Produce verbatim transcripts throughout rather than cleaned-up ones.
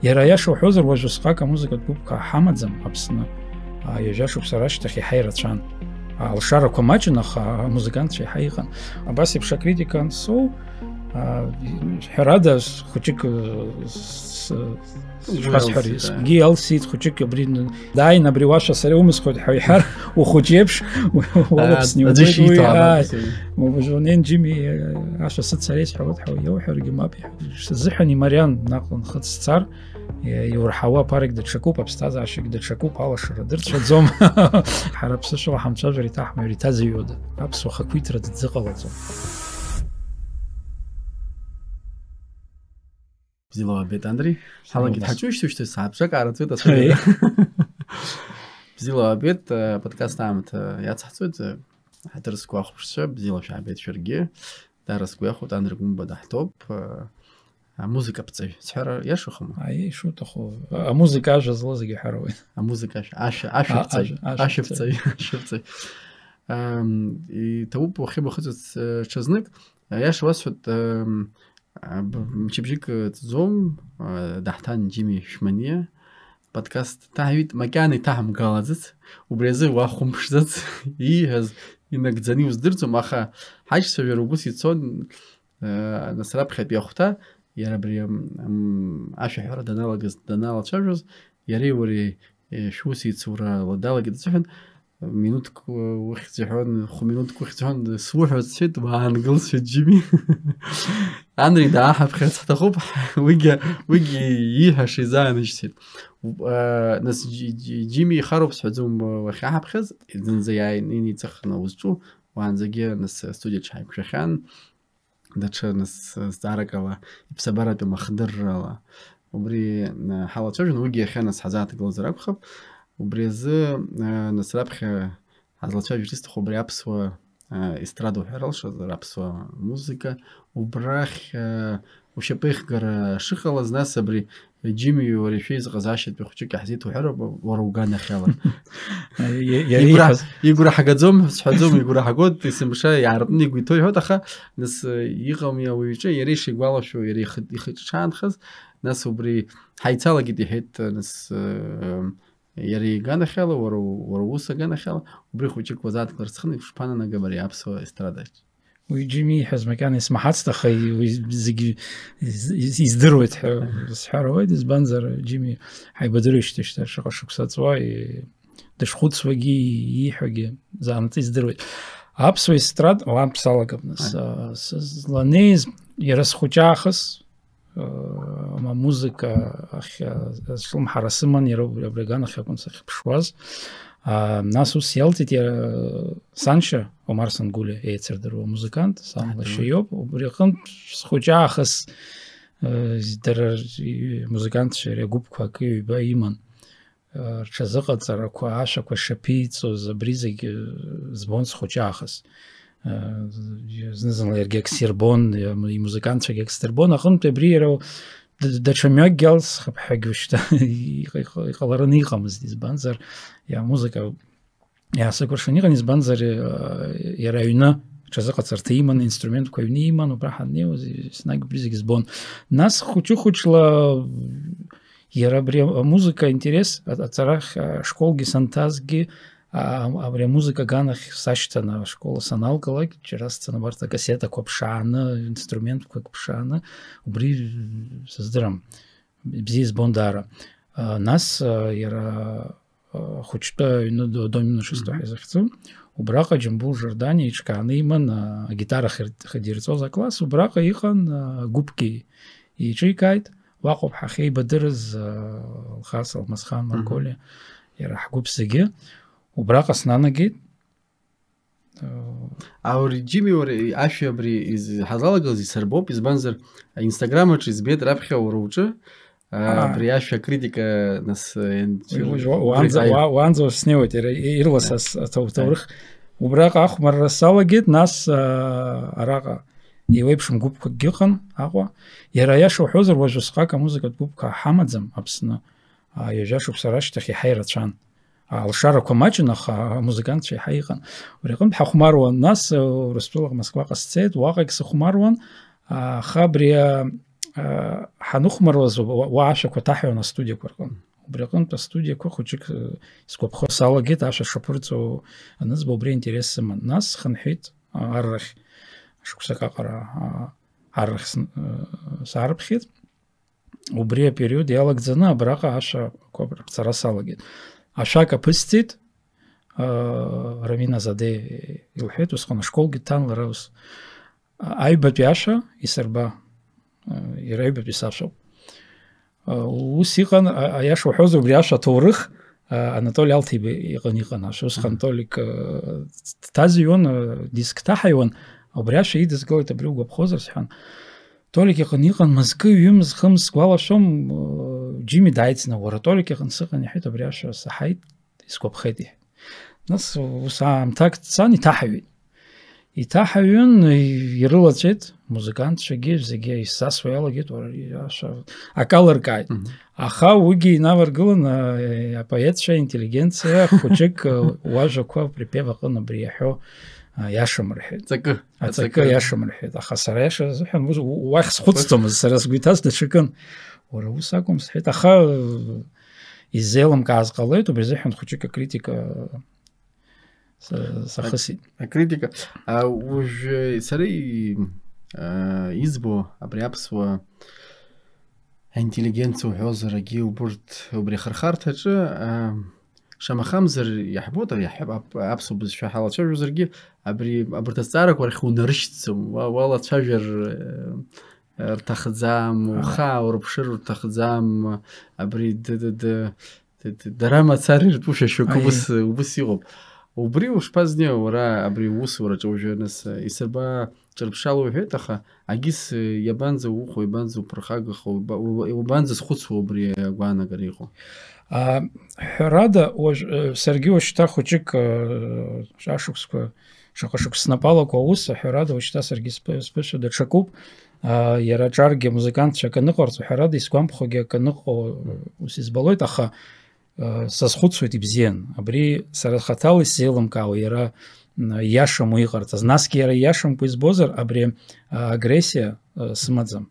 Иара аиаша уҳәозар, уажә усҟак амузыкатә гәыԥқәа ҳамаӡам Аԥсны. А, ҩажәа шықәса рашьҭахь иаҳа ирацәан. А, алшарақәа маҷын, аха амузыкантцәа иаҳа иҟан. Абас еиԥш акритика ансоу, а, ҳәарада, хәыҷык, э, с-, Сгәы шԥасҳәари, иалсит, сгәы иалсит, хәыҷык абри н-, дааин абри уашәа сара иумысхуеит ҳәа иҳәар, ухәыҷ еиԥш, уалаԥсны аӡәы иугоит уи, ишиҭо, ааи. Уажә унеин, Џьими, ашәа сыццар исҳәауеит ҳәа иауҳәаргьы мап иҳәа-, сзыҳәан имариан наҟ нхыҵ сцар, иурҳауа аԥарагь даҽакуп, аԥсҭазаашьагь даҽакуп, алашара дырцәаӡом. Ҳара аԥсышәала ҳамцәажәар иҭаҳмаҩыр иҭазыҩуада? Аԥсуа хақәиҭра дӡыҟалаӡом. Бзиала уаабеит, Андри. Бзиала ҳалагеит, уаабеит. Ҳаҿушьҭушьҭа сааҭ ҿак аараӡоит, ҳаи, ацәажәара. Бзиала уаабеит, э, подкаст аамҭа иацҳҵоит, э, ҳаҭыр зқәу ахәаԥшцәа, бзиала шәаабеит шәаргьы. Даара сгәы иахәоит, Андри Гәымба даҳҭоуп, э, амузыкаԥҵаҩ. Сҳәара иашахома? Аиеи, ишуҭаху. Амузыка ажәа злоу зегьы ҳәароуеит. Амузыка ашәа, ашәа, А, ашәаԥҵаҩ. Ашәа, ашәаԥҵаҩ. Ашәаԥҵаҩ, ашәаԥҵаҩ. Ам, иҭабуп уахьыбахыҵыц, э, ҽазнык. Аиаша уасҳәоит, ам, А, б-, мчыбжьык, э, ҵӡом, а, даҳҭан Џьими Шәманиа. Подкаст ҭаҳҩит, макьана иҭаҳамгалаӡац, убри азы уахәамԥшӡац, ииҳәаз инагӡаны иуздырӡом, аха ҳаиҿцәажәара убыс ицон, а, нас раԥхьатәи ахәҭа, иара абри, ам, ам, ашәаҳәара даналагаз, даналацәажәоз, иареи уареи, э, шәус еицурала далагеит азыҳәан, минуҭк ухьӡ иҳәон, хә-минуҭк ухьӡ иҳәон, суҳәоит сҳәеит, уаангыл сҳәеит Џьими. Анри дааҳаԥхьарц ҳҭахуп, уигьы, уигьы ииҳәаша изааныжьцеит. У-, а, нас Џь-, Џь-, Џьими ихароуп сҳәаӡом уахьаҳаԥхьаз, зынӡа иааин, иниҵаханы узҿу, уаанӡагьы нас астудиаҿ ҳаиқәшәахьан. Даҽа нас, зҵаарак ала, иԥсабаратәым ахдыррала. Убри, э, ҳалацәажәон, уигьы иахьа нас ҳазааҭгылазар акәхап. Убри азы, э, нас раԥхьа ҳазлацәажәарц исҭаху абри аԥсуа, э, естрада уҳәар алшазар, аԥсуа музыка. Убрахь, э, ушьапеихгара шыҟалаз, нас абри Џьими, уара ишәеизҟазаашьатәи хәҷык иаҳзеиҭоуҳәароуп, уара уганахьала. Иа-, иара Игәра-, ииҳәаз. Игәра ҳагаӡом, сҳәаӡом, игәра ҳагоит, есымша иаартны игәы иҭоу иҳәоит, аха, нас, э, иҟами ауаҩ иҿы, иара ишигәалашәо, иара ихы, ихы иҿы ҽаанхаз, нас убри ҳаицалагеит, иҳәеит, нас, э, иара иганахьала, уара у-, уара уус аганахьала, убри хәҷык уазааҭгылар сҭахын, ишԥананагам ари аԥсуа естрадаҿ? Уи Џьими ииҳәаз макьана исмаҳацт, аха и-, уи зегьы из-, из-, издыруеит ҳәа сҳәар ауеит, избанзар, Џьими ҳаибадыруеижьҭеи шьҭа шаҟа шықәса ҵуа, и-, дышхәыцуагьы, ииҳәогьы заанаҵы издыруеит. Аԥсуа естрада, уантә салагап нас, Ааи. а, сызланеиз, иара схәыҷаахыс, а, амузыка ахь, а, азҿлымҳара сыман, иара убри, абри аганахь акәын сахьыԥшуаз. А, нас ус иалҵит иара, саншьа, Омар Сангулиа еицырдыруа амузыкант, сан Аҳ, лашьа иоуп. Убри аҟынтә схәыҷы аахыс, э, дара р-, и-, музыкантцәа иара гәыԥқәа акы-ҩба иман. Э, рҽазыҟаҵарақәа, ашәақәа шаԥиҵоз, абри зегьы, э, збон схәыҷы аахыс. Э, зны-зынла иаргьы аксирбон, имузыкантцәагьы аксирбон аҟынтә абри иара д-, даҽа мҩакгьы алсхып ҳәагьы шьҭа иҟ-, иҟ-, иҟалараны иҟамызт, избанзар, иа-, амузыка иаасыкәыршан иҟан, избанзар, э, иара аҩны аҽазыҟаҵарҭа иман, инструментқәа аҩны иман, убра ҳаннеиуаз, еснагь убри зегь збон. Нас хәыҷы-хәыҷла иара абри амузыка интерес, а-, аҵарахь, а, школгьы санҭазгьы, а, абри амузыка аганахь сашьҭан, ашкол саналгалак, џьара сцаны абарҭ акассетақәа ԥшааны, инструментқәак ԥшааны, убри, сыздырам, бзиа избон даара. А, нас, а, иара ахәыҷтәы аҩны ду-, Домино шысҭо Мгм. ҳәа изыхьӡу. Убраҟа Џьамбул Жорданиа иҿкааны иман, а, агитара хыр-, хадирҵоз акласс, убраҟа иҟан, а, гәыԥгьы иҿикааит. Уаҟоуп ҳахьеибадырыз, а, Алхас, Алмасхан, Мгм. Марголиа, иара ҳгәыԥ зегьы. Убраҟа снанагеит. Аури, Џьими, уара, ашәа абри из-, ҳазалагаз исырбоуп, избанзар, Инстаграм аҿы избеит раԥхьа уара уҿы, а, Аа. абри ашәа акритика, нас, э, ен-, Уи, уи, уа-, убри уаанӡа, аи- уа-, уаанӡа уахь снеиуеит, иара и-, ирлас Аи. ас-, аҭау-, Аи. ҭоурых. Убраҟа ахәмарра салагеит, нас, а, араҟа еиуеиԥшым гәыԥқәакгьы ыҟан Аҟәа. Иара аиаша уҳәозар, уажә усҟак амузыкатә гәыԥқәа ҳамаӡам Аԥсны. А, ҩажәа шықәса рашьҭахь иаҳа ирацәан. Алшарақәа маҷын, аха амузыкантцәа иаҳа иҟан. Убри аҟынтә ҳахәмаруан, нас, э, Урыстәылаҟа, Москваҟа сцеит, уаҟагь сыхәмаруан, аха абри, а, ҳаныхәмаруаз уа ашәақәа ҭаҳәон астудиақәа рҟын. Убри аҟынтә астудиақәа хәыҷык сгәаԥхо салагеит, ашәа шаԥырҵәо анызба, убри аинтерес сыман. Нас схынҳәит аррахь, шықәсак аҟара аррахь саарыԥхьеит. Убри апериод иалагӡаны абраҟа ашәақәа рыԥҵара салагеит. Ашәак аԥысҵеит, Рамина Заде илҳәеит, усҟан ашколгьы дҭан лара ус. Аҩбатәи ашәа исырба, иара аҩбатәи сашәоуп. Ус иҟан, аиаша уҳәозар, убри ашәа аҭоурых Анатоли Алҭеиба иҟан, иҟан ашәа. Усҟан Толик дҭазыҩуан, диск ҭаҳаиуан, убри ашәа идызгалеит, абри угәаԥхозар сҳәан. Толик иҟны иҟан мызкы, ҩымз, хымз сгәалашәом, Џьими дааицны, уара Толик иҟны сыҟан, иҳәеит, абри ашәа саҳаит, исгәаԥхеит, иҳәеит. Нас ус аамҭак цан, иҭаҳаҩит. Иҭаҳаҩын, ирылаҵәеит, музыкантцәагьы зегьы исасуа иалагеит, уара, ашәа акалыркааит. Аха уигьы инаваргылан, апоетцәа, аинтеллигенциа, хәыҷык, уажәақәа припев аҟын абри иаҳәо, иашам рҳәеит. Ҵакы. Аҵакы иашам рҳәеит, аха сара иаша азыҳәан уахь схәыцӡомызт, сара сгәы иҭаз даҽакын. Уара ус акәым сҳәеит, аха изеилымкааз ҟалеит, убри азыҳәан хәыҷык акритика сахысит. Акритика. Уажә сара избо абри аԥсуа аинтеллигенциа уҳәозаргьы, убырҭ убри ахырхарҭаҿы Шамахамзар, иаҳбоит, ари аҳ-, ап-, аԥсуа бызшәа ҳалацәажәозаргьы, абри, абарҭ азҵаарақәа рахь унарышьҭӡом, уа-, уалацәажәар, э, рҭахӡам, ухы ааурԥшыр рҭахӡам, абри д-, д-, д-, д-, д-, дара мацара иртәушәа шьоук. Аиеи. Убыс, убыс иҟоуп. Убри ушԥазнеи, уара, абри усураҿы уажәы, нас, э, исырба ҿырԥшаала уҳәеит, аха Агьыс, э, иабанӡа ухәо, иабанӡа уԥырхагахо, уба-, уба-, уабанӡа зхәыцуа убри агәаанагара иҟоу? А, ҳәарада, уажә, э, саргьы уажәшьҭа хәыҷык, э, ашықәсқәа, шаҟа шықәс снапалақәа аус, ҳәарада, уажәшьҭа саргьы сԥы-, сԥышәа даҽакуп. А, иара аҿаргьы амузыкантцәа акы аныҟарҵо, ҳәарада, исгәамԥхогьы акы аныҟоу, ус избалоит, аха Э, сазхәыцуеит ибзиан. Абри сара хаҭала исзеилымкаауа, иара, м, ииашам уи иҟарҵаз. Насгьы иара ииашамкәа избозар, абри, а, агрессиа, э, сымаӡам.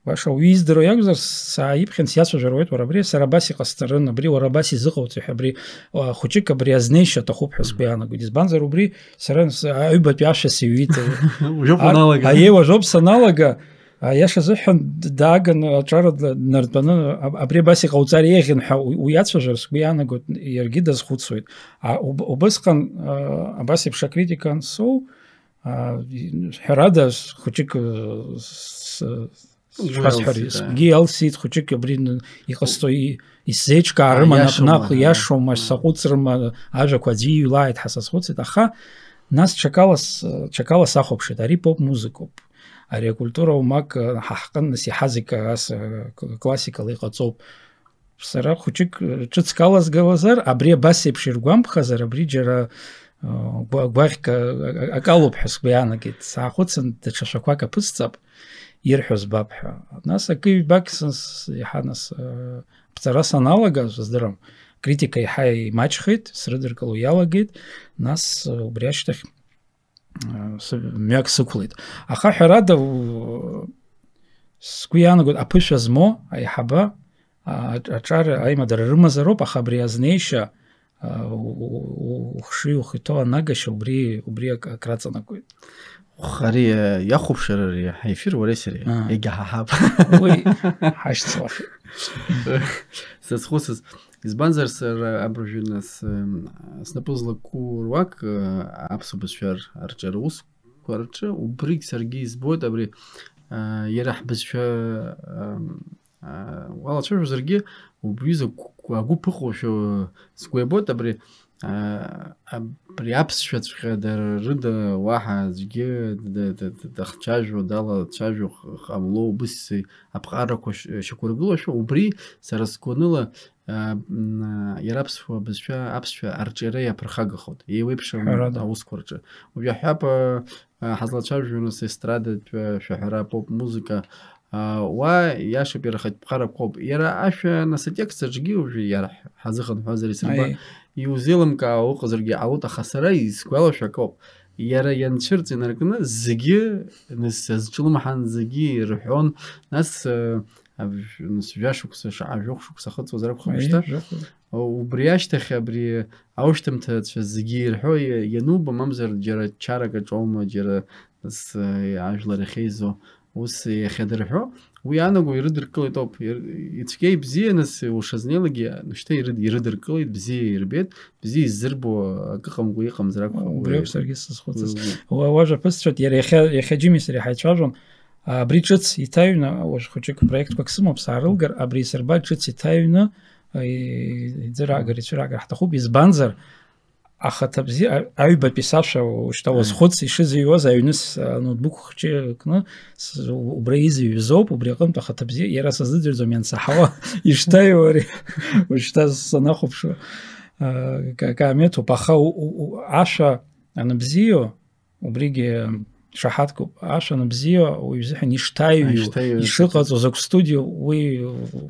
Баша уи издыруа иакәзар, сааиԥхьан сиацәажәар ауеит, уара, абри сара абас иҟасҵарын, абри уара абас изыҟауҵеи ҳәа, абри, а, хәыҷык абри азнеишьа аҭахуп ҳәа сгәы иаанагоит. Избанзар, убри сара с-, аҩбатәи ашәа сыҩит. Уажәоуп А-, уаналага. Аиеи, уажәоуп саналага. Аиаша азыҳәан, д-, дааган аҿар д-, днартәаны, аб-, абри абас иҟауҵар еиӷьын ҳәа у-, уиацәажәар сгәы иаанагоит, иаргьы дазхәыцуеит. А, уб-, убысҟан, а, абас еиԥш акритика ансоу, а, и-, ҳәарада, с-, хәыҷык, э, с-, Угәы шԥасҳәари, иалсит, сгәгьы иалсит, хәыҷык абри н-, иҟасҵо, и-, исзеиҿкаарыма, Аиашоума, наҟ-наҟ, аиашоума, аиашоума. Саҟәыҵрыма, ажәақәа аӡәы иҩлааит ҳәа сазхәыцит, аха нас ҽакала с-, ҽакала сахәаԥшит, ари поп музыкоуп. Ари акультура умак, э, ҳа ҳҟынтә нас иаҳа зегь ас, э, к-, классикала иҟаҵоуп. Сара хәыҷык, э, ҿыцк алазгалазар, абри абас еиԥш иргәамԥхазар, абри џьара, э, гәа-, гәаӷьк, э, э, акалоуп ҳәа сгәы иаанагеит. Саахәыцын, даҽа шәақәак аԥысҵап, ирҳәо збап ҳәа. Нас акы-ҩбак с-, с-, иаҳа нас, э, ԥҵара саналага, сыздырам, критика иаҳа имаҷхеит, срыдыркыло иалагеит, нас, э, убри ашьҭахь сы-, мҩак сықәлеит. Аха ҳәарада, у-, сгәы иаанагоит, аԥышәа змоу аиҳабы, а-, аҿар аимадара рымазароуп, аха абри азнеишьа, а, у-, у-, у-, ухшыҩ ухы иҭоу анагашьа убри, убри ак-, акраҵанакуеит. Ари, э, иахәаԥшыр ари ҳаефир уареи сареи. Аа. Егьаҳаҳап. Уи ҳашьцылахьеит. Сазхәыцыз. Избанзар, сара абыржәы нас, м, снапы злаку руак, э, аԥсуа бызшәа р-, арҿиара усқәа рҿы, убригь саргьы избоит, абри, э, иара ҳбызшәа, м, э, уалацәажәозаргьы, убри закә-, агәы ԥыҟоушәа сгәы иабоит, абри, э, абри аԥсшәаҵәҟьа дара рыда уаҳа аӡәгьы д-, д-, д-, дахцәажәо, далацәажәо ҟ-, ҟамло, убыс аԥҟарақәа ш-, шьақәыргылошәа, убри сара сгәаныла, а, м, а, иара аԥсуа бызшәа, аԥсшәа арҿиара иаԥырхагахоит, еиуеиԥшым Ҳәарада. Аусқәа рҿы. Уажә иаҳҳәап, а, а, ҳазлацәажәо нас естрадатә, а, шәаҳәара, поп музыка, а, уа иашоуп, иара ахатә ԥҟарақәоуп. Иара ашәа нас атекст аҿгьы уажәы иара ҳ-, ҳазыхынҳәуазар исырба, Аиеи. Иузеилымкаауа уҟазаргьы ҟалоит, аха сара исгәалашәо акоуп. Иара ианцәырҵ инаркны, зегьы, нас, азҿлымҳан, зегьы ирҳәон, нас, э, аб-, нас, жәашықәса, шаҟа жәохә шықәса ахыҵуазар акәхап, Аиеи, шьҭа? Жәохә. Убри ашьҭахь абри аушьҭымҭацәа зегьы ирҳәо иа-, иануба, мамзар џьара чарак аҿоума, џьара, нас, э, ажәлар иахьеизо, ус иахьадырҳәо, уи иаанаго ирыдыркылеит ауп. Ир-, ицәгьа ибзиа, нас, ушазнеилагьы, шьҭа ирыд-, ирыдыркылеит, бзиа ирбеит, бзиа иззырбо акы ыҟамкәа иҟамзар акәхап. Убри ауп саргьы сызхәыцыз. Уи, уи. Уа-, уажәа ԥысҵәоит, иара иахьа, иахьа Џьими сареи ҳаицәажәон. А, абри ҿыц иҭаҩны, уажә хәыҷык проектқәак сымоуп, саарылгар, абри исырба ҿыц иҭаҩны, а, и-, иӡыраагар, ицәыраагар ҳҭахуп, избанзар, ахаҭа бзиа, а-, аҩбатәи сашәа, уажәшьҭа Аиеи. Уазхәыц, ишызыҩуаз аҩны с-, а, ноутбук хәҷы кны, с-, у-, убра изыҩыз ауп, убри аҟынтә ахаҭа бзиа, иара сазыӡырҩӡом иансаҳауа, ишҭаҩу ари, уажәшьҭа санахәаԥшуа, а, ка-, каамеҭуп, аха у-, у-, у-, ашәа аныбзиоу, убригьы шаҳаҭгоуп. Ашәа аныбзиоу, уаҩ изыҳәан ишҭаҩу, Ишҭаҩу, ишыҟаҵоу, закә студио, уи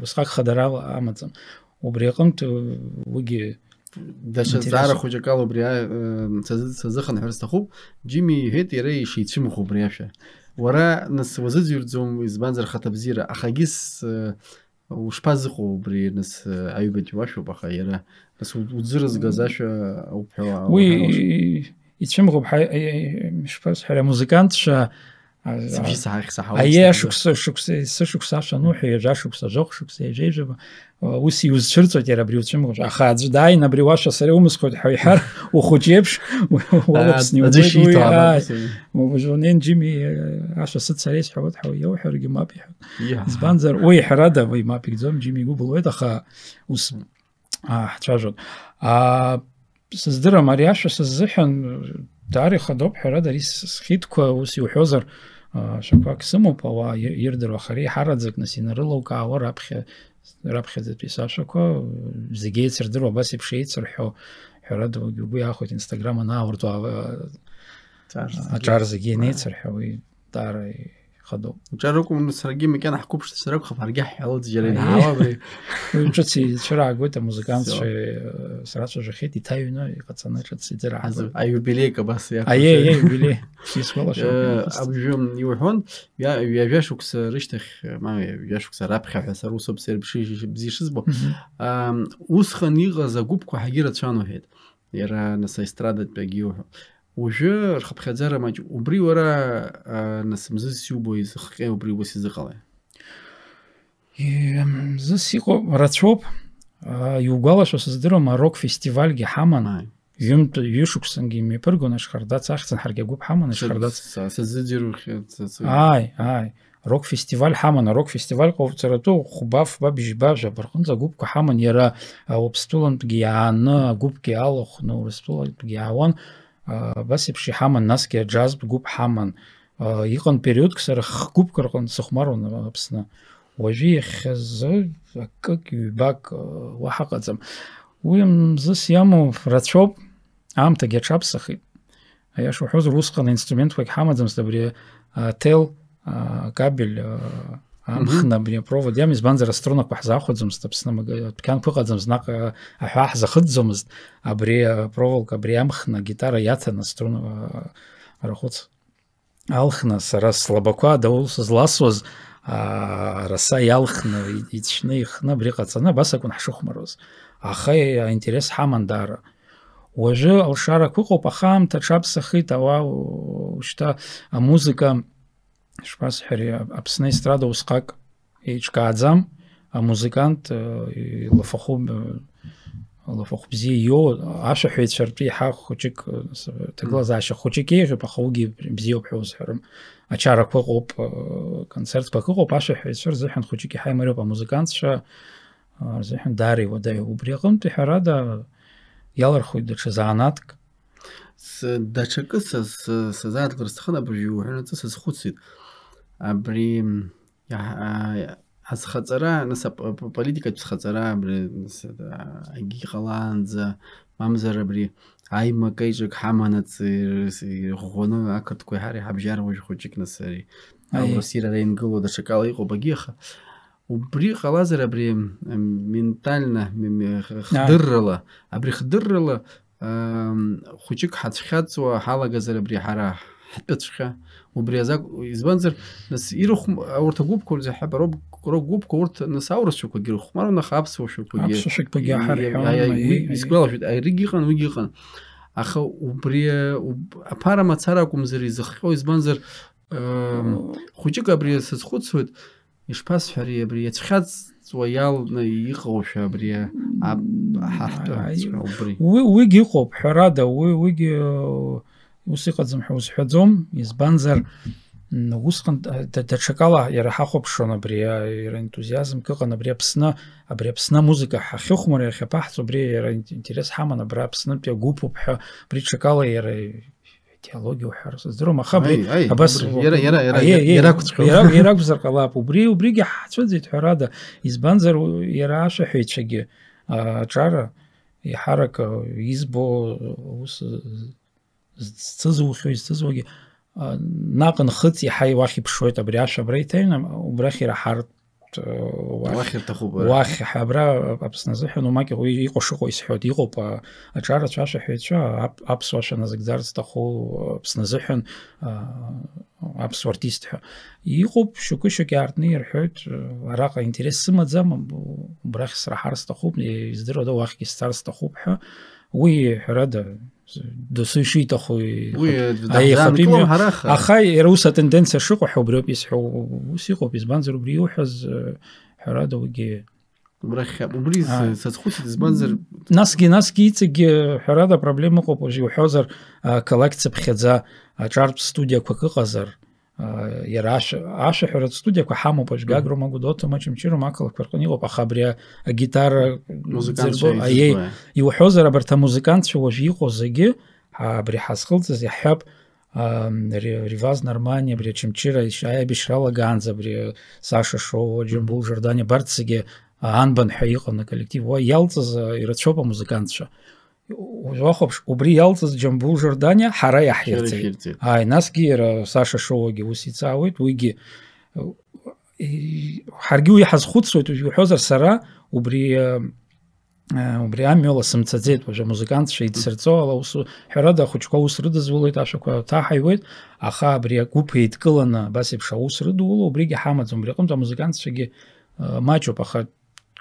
усҟак хадарала амаӡам. Убри аҟынтә, уигьы Даҽа Интересно. Зҵаара хәыҷык ала убри а-, э, сазы-, сазыхынҳәыр сҭахуп. Џьими иҳәеит, иара ишицәымӷу убри ашәа. Уара, нас, уазыӡырҩӡом, избанзар, хаҭабзиара, ахагьы с-, э, ушԥазыҟоу убри, нас, э, аҩбатәи уашәоуп, аха иара, нас, у-, уӡырызгаз ашәа ауп ҳәа Уи уҳәар алшоит. Ицәымӷуп, ҳаи-, аи-, аи-, ишԥасҳәари, амузыкантцәа, А, Сыбжьы саҳахь саҳауеит, Аиеи, саҳауеит. Ашықәса, шықәса, есышықәса ашәа ануҳәа, ҩажәа шықәса, жәохә шықәса, ҩажәеижәаба, а, ус иузцәырҵуеит иара абри уцәымӷышәа. Аха аӡәы дааин абри уашәа сара иумысхуеит ҳәа иҳәар, ухәыҷ еиԥш, уалаԥсны А, аӡәы иугоит, уи, ишиҭо ааи. Абас. Уажәы унеин, Џьими, ашәа сыццар исҳәауеит ҳәа иауҳәаргьы мап иҳәа. Иаҳ. Избанзар, уи ҳәарада, уи мап икӡом, Џьими игәы былуеит, аха ус, а, ҳцәажәон. А, Сыздырам, ари ашәа сыззыҳәан, даара ихадоуп, ҳәарада, ари с-, схитқәа, ус иуҳәозар, а, шәақәак сымоуп, ауаа ир-, ирдыруа, аха ари ҳараӡак, нас, инарылукаауа раԥхьа, раԥхьаӡатәи сашәақәа, зегьы еицырдыруа, абас еиԥш еицырҳәо, ҳәарада, угәы иаахәеит, Instagram анаауртуа, а, Аҿар зегьы. Аҿар зегьы Аиеи. Инеицырҳәо, уи даара ихадоуп. Уҿар акәым, саргьы макьана ҳқәыԥшцәа ракәхап, ҳаргьы ҳҳәалоит џьара Аиеи. Инаҳауа абри. Уи ҿыц ицәыраагоит, амузыкантцәа, Всё. Э, срацәажәахьеит, иҭаҩны, иҟаҵаны ҿыц иӡыраагоит. Азы, аиубилеик абас иақәыршәеит. Аиеи, аиеи, аиубилеи. Сисгәалашәоит. Э, абжьы иуҳәон, ҩа-, ҩажәа шықәса рышьҭахь, ма, ҩажәа шықәса раԥхьа ҳәа сара усоуп сара бши-, бзиа шызбо. Мгм. Ам, усҟан иҟаз агәыԥқәа ҳагьы рацәан уҳәеит. Иара, нас, аестрадатәи агьиуҳәо. Уажәы рхыԥхьаӡара маҷуп. Убри уара, а, нас, Мзыз сиубои зыхҟьеи убри ус изыҟалеи? Е, Мзыз иҟоу рацәоуп. А, иугәалашәо сыздыруам, арок-фестивальгьы ҳаман. Ааи. Ҩынтә, ҩышықәсангьы имҩаԥыргон, ашхардац ахьӡын, ҳаргьы агәыԥ ҳаман, Са-, ашхардац. са-, сазыӡырҩхьеит, са-, са- Ааи, ааи. Рок-фестиваль ҳаман, арок-фестиваль ҟауҵаратәы хәба-фба быжьба жәаба рҟынӡа агәыԥқәа ҳаман, иара, а, Уаԥстәылантәгьы иааны, агәыԥгьы алахәны, Урыстәылантәгьы иаауан, а, абас еиԥш иҳаман, насгьы аџьазтә гәыԥ ҳаман. А, иҟан периодк сара х-гәыԥк рҟынтә сыхәмаруан, а, Аԥсны. Уажәы иахьазы акык, ҩбак, а, уаҳа ыҟаӡам. Уи Мзыз иамоу рацәоуп, аамҭагьы аҽаԥсахит. Аиаша уҳәозар, усҟан инструментқәагь ҳамаӡамызт, абри, а, ҭел, а, кабель, а, амхны, Мгм. Абри апровод иамоу, избанзар, аструнақәа ҳзаахәаӡомызт, Аԥсны мага-, адәқьанқәа ыҟаӡамызт, наҟ, а, аҳәаа ҳзахыҵӡомызт, абри, а, проволока, абри амхны агитара иаҭаны, аструна, а, арахәыц алхны, сара слабақәа адау сызласуаз, а, араса иалхны, и-, ицәны, ихны, абри ҟаҵаны, абас акәын ҳшыхәмаруаз. Аха аинтерес ҳаман даара. Уажәы алшарақәа ыҟоуп, аха аамҭа аҽаԥсахит, ауаа, у-, шьҭа амузыка, ишԥасҳәари, Аԥсны аестрада усҟак еиҿкааӡам, амузыкант, э, илафахәы, э, лафахә бзиа иоуа, ашәаҳәаҩцәа ртәы еиҳа хәыҷык, э, с-, ҭагылазаашьа хәыҷык еиӷьуп, аха уигьы бзиоуп ҳәа узҳәарым. Ачарақәа ыҟоуп, э, концертқәак ыҟоуп, ашәаҳәаҩцәа рзыҳәан хәыҷык еиҳа имариоуп, амузыкантцәа, а, рзыҳәан даара иуадаҩуп. Убри аҟынтә, ҳәарада, иалырхуеит даҽа заанаҭк. С-, даҽакы са, са, сазааҭгар сҭахын, абыржәы иуҳәанаҵы сазхәыцит. Абри, м, иаҳ-, а, азхаҵара, нас ап-, ап-, политикатә схаҵара, абри, нас, а, агьы ҟалаанӡа, мамзар абри аимак-аиҿак ҳаманаҵ, ир-, с-, ирӷәӷәаны ақырҭқәеи ҳареи ҳабжьара уажә хәыҷык, нас ари Аиеи. Аурысира ара ингыло даҽакала иҟоуп, агьы, аха убри ҟалазар абри, м, ментально, м, м, х-, Ааи. Хдыррала, абри хдыррала Ам, хәыҷык ҳацәхьаҵуа ҳалагазар абри ҳара ҳтәыҵәҟьа, убри азакә, избанзар, нас ирахәм-, урҭ агәыԥқәа рзы ҳәа, рок, рок гәыԥқәа урҭ нас аурысшәақәагьы ирыхәмаруан, аха аԥсуа шәақәагьы Аԥсуа шәақәагьы иа-, ҳарҳәон, иа-, иа-, аиеи, уи аиеи. Исгәалашәоит, аригьы ыҟан, уигьы ыҟан. Аха убри, уб-, аԥара мацара акәымзар изыхҟьо, избанзар, ам, хәыҷык абри сазхәыцуеит, ишԥасҳәари, абри иацәхьаҵуа иалны иҟоушәа абри а-, ҳа ҳтәы Аи, ҵәҟьа убри. Уи, уигьы ыҟоуп, ҳәарада, уи, уигьы, э, ус иҟаӡам ҳәа узҳәаӡом, избанзар, м, усҟан д-, д-, даҽакала иара ҳахәаԥшуан абри, а, иара ентузиазмк ыҟан абри Аԥсны, абри Аԥсны амузыка ҳахьыхәмари иахьаԥаҳҵо, абри иара ин-, интерес ҳаман, абра Аԥснытәи агәыԥуп ҳәа, абри ҽакала иара идеологиа уҳәар сыздыруам, аха абри Аи, аи, абас убри, иара, иара, иара, аи, аи, иара акәҵәҟьоуп. Иара, иара акәзар ҟалап, убри, убригьы ҳцәыӡит ҳәарада, избанзар, у-, иара ашәаҳәаҩцәагьы, а, аҿара, еиҳарак, а, избо, ус, з-, зцызухьоу, изцызуагьы, а, наҟ нхыҵ иаҳа уахь иԥшуеит, абри ашә абра иҭаҩны, убрахь ираҳартә, а, уахь, уахь рҭахуп, ара. Уахь, ҳа абра Аԥсны азыҳәан, умак иҟоу, иҟоу шыҟоу исҳәоит, иҟоуп, а, аҿарацәа ашәаҳәаҩцәа, ап-, аԥсуа шәа назыгӡарц сҭаху, Аԥсны азыҳәан, а, аԥсуа артист ҳәа. Иҟоуп, шьоукы-шьоукы иаартны ирҳәоит, а, араҟа интерес сымаӡам, убрахь сраҳар сҭахуп, издыруада, уахьгьы сцар сҭахуп ҳәа. Уи, ҳәарада, доусы ишиҭаху Уи, ихатә-, э, аихатәы даҳзаанкылом имҩа. Ҳара, аха. Аха иара ус атенденциа шыҟоу ҳәа убриоуп исҳәо, ус иҟоуп, избанзар убри иуҳәаз, э, ҳәарада уигьы. Убрахь, убри А. с-, сазхәыцит, избанзар Насгьы, насгьы иҵегьы, ҳәарада, апроблема ыҟоуп, уажә иуҳәозар, а, қалақь цыԥхьаӡа аҿартә студиақәак ыҟазар, а, иара ашә-, ашәаҳәаратә студиақәа ҳамоуп, уажә Мгм. Гагрома, Гәдоуҭома, Очамчырома ақалақьқәа рҟны иҟоуп, аха абри а-, агитара Музыкантцәа дзырбо, аиеи, изызуа. Иуҳәозар, абарҭ амузыкантцәа уажә иҟоу зегьы, ҳа-, абри ҳазхылҵыз иаҳҳәап, ам, Ре-, Реваз Нармани, абри Очамчыра ишь-, аибашьра алагаанӡа, абри Саша Шоу, Џьамбул Мгм. Жордани, абарҭ зегьы, а, анбан ҳәа иҟан аколлектив. Уа иалҵыз, а, ирацәоуп амузыкантцәа. Уахәаԥш, убри иалҵыз Џьамбул Жордани ҳара Ҳара иаҳирҵеит. Иаҳирҵеит. Ааи, насгьы иара Саша Шоуагьы ус иҵаауеит, уигьы, и-, ҳаргьы уи ҳазхәыцуеит, уажә иуҳәозар, сара убри, э, э, убри амҩала сымцаӡеит, уажә амузыкантцәа идсырҵо ала ус, ҳәарада, ахәыҷқәа аус рыдызулоит, ашәақәа ҭаҳаиуеит, аха абри агәыԥ еидкыланы абас еиԥш аус рыдуло, убригьы ҳамаӡам, убри аҟынтә амузыкантцәагьы, э, маҷуп, аха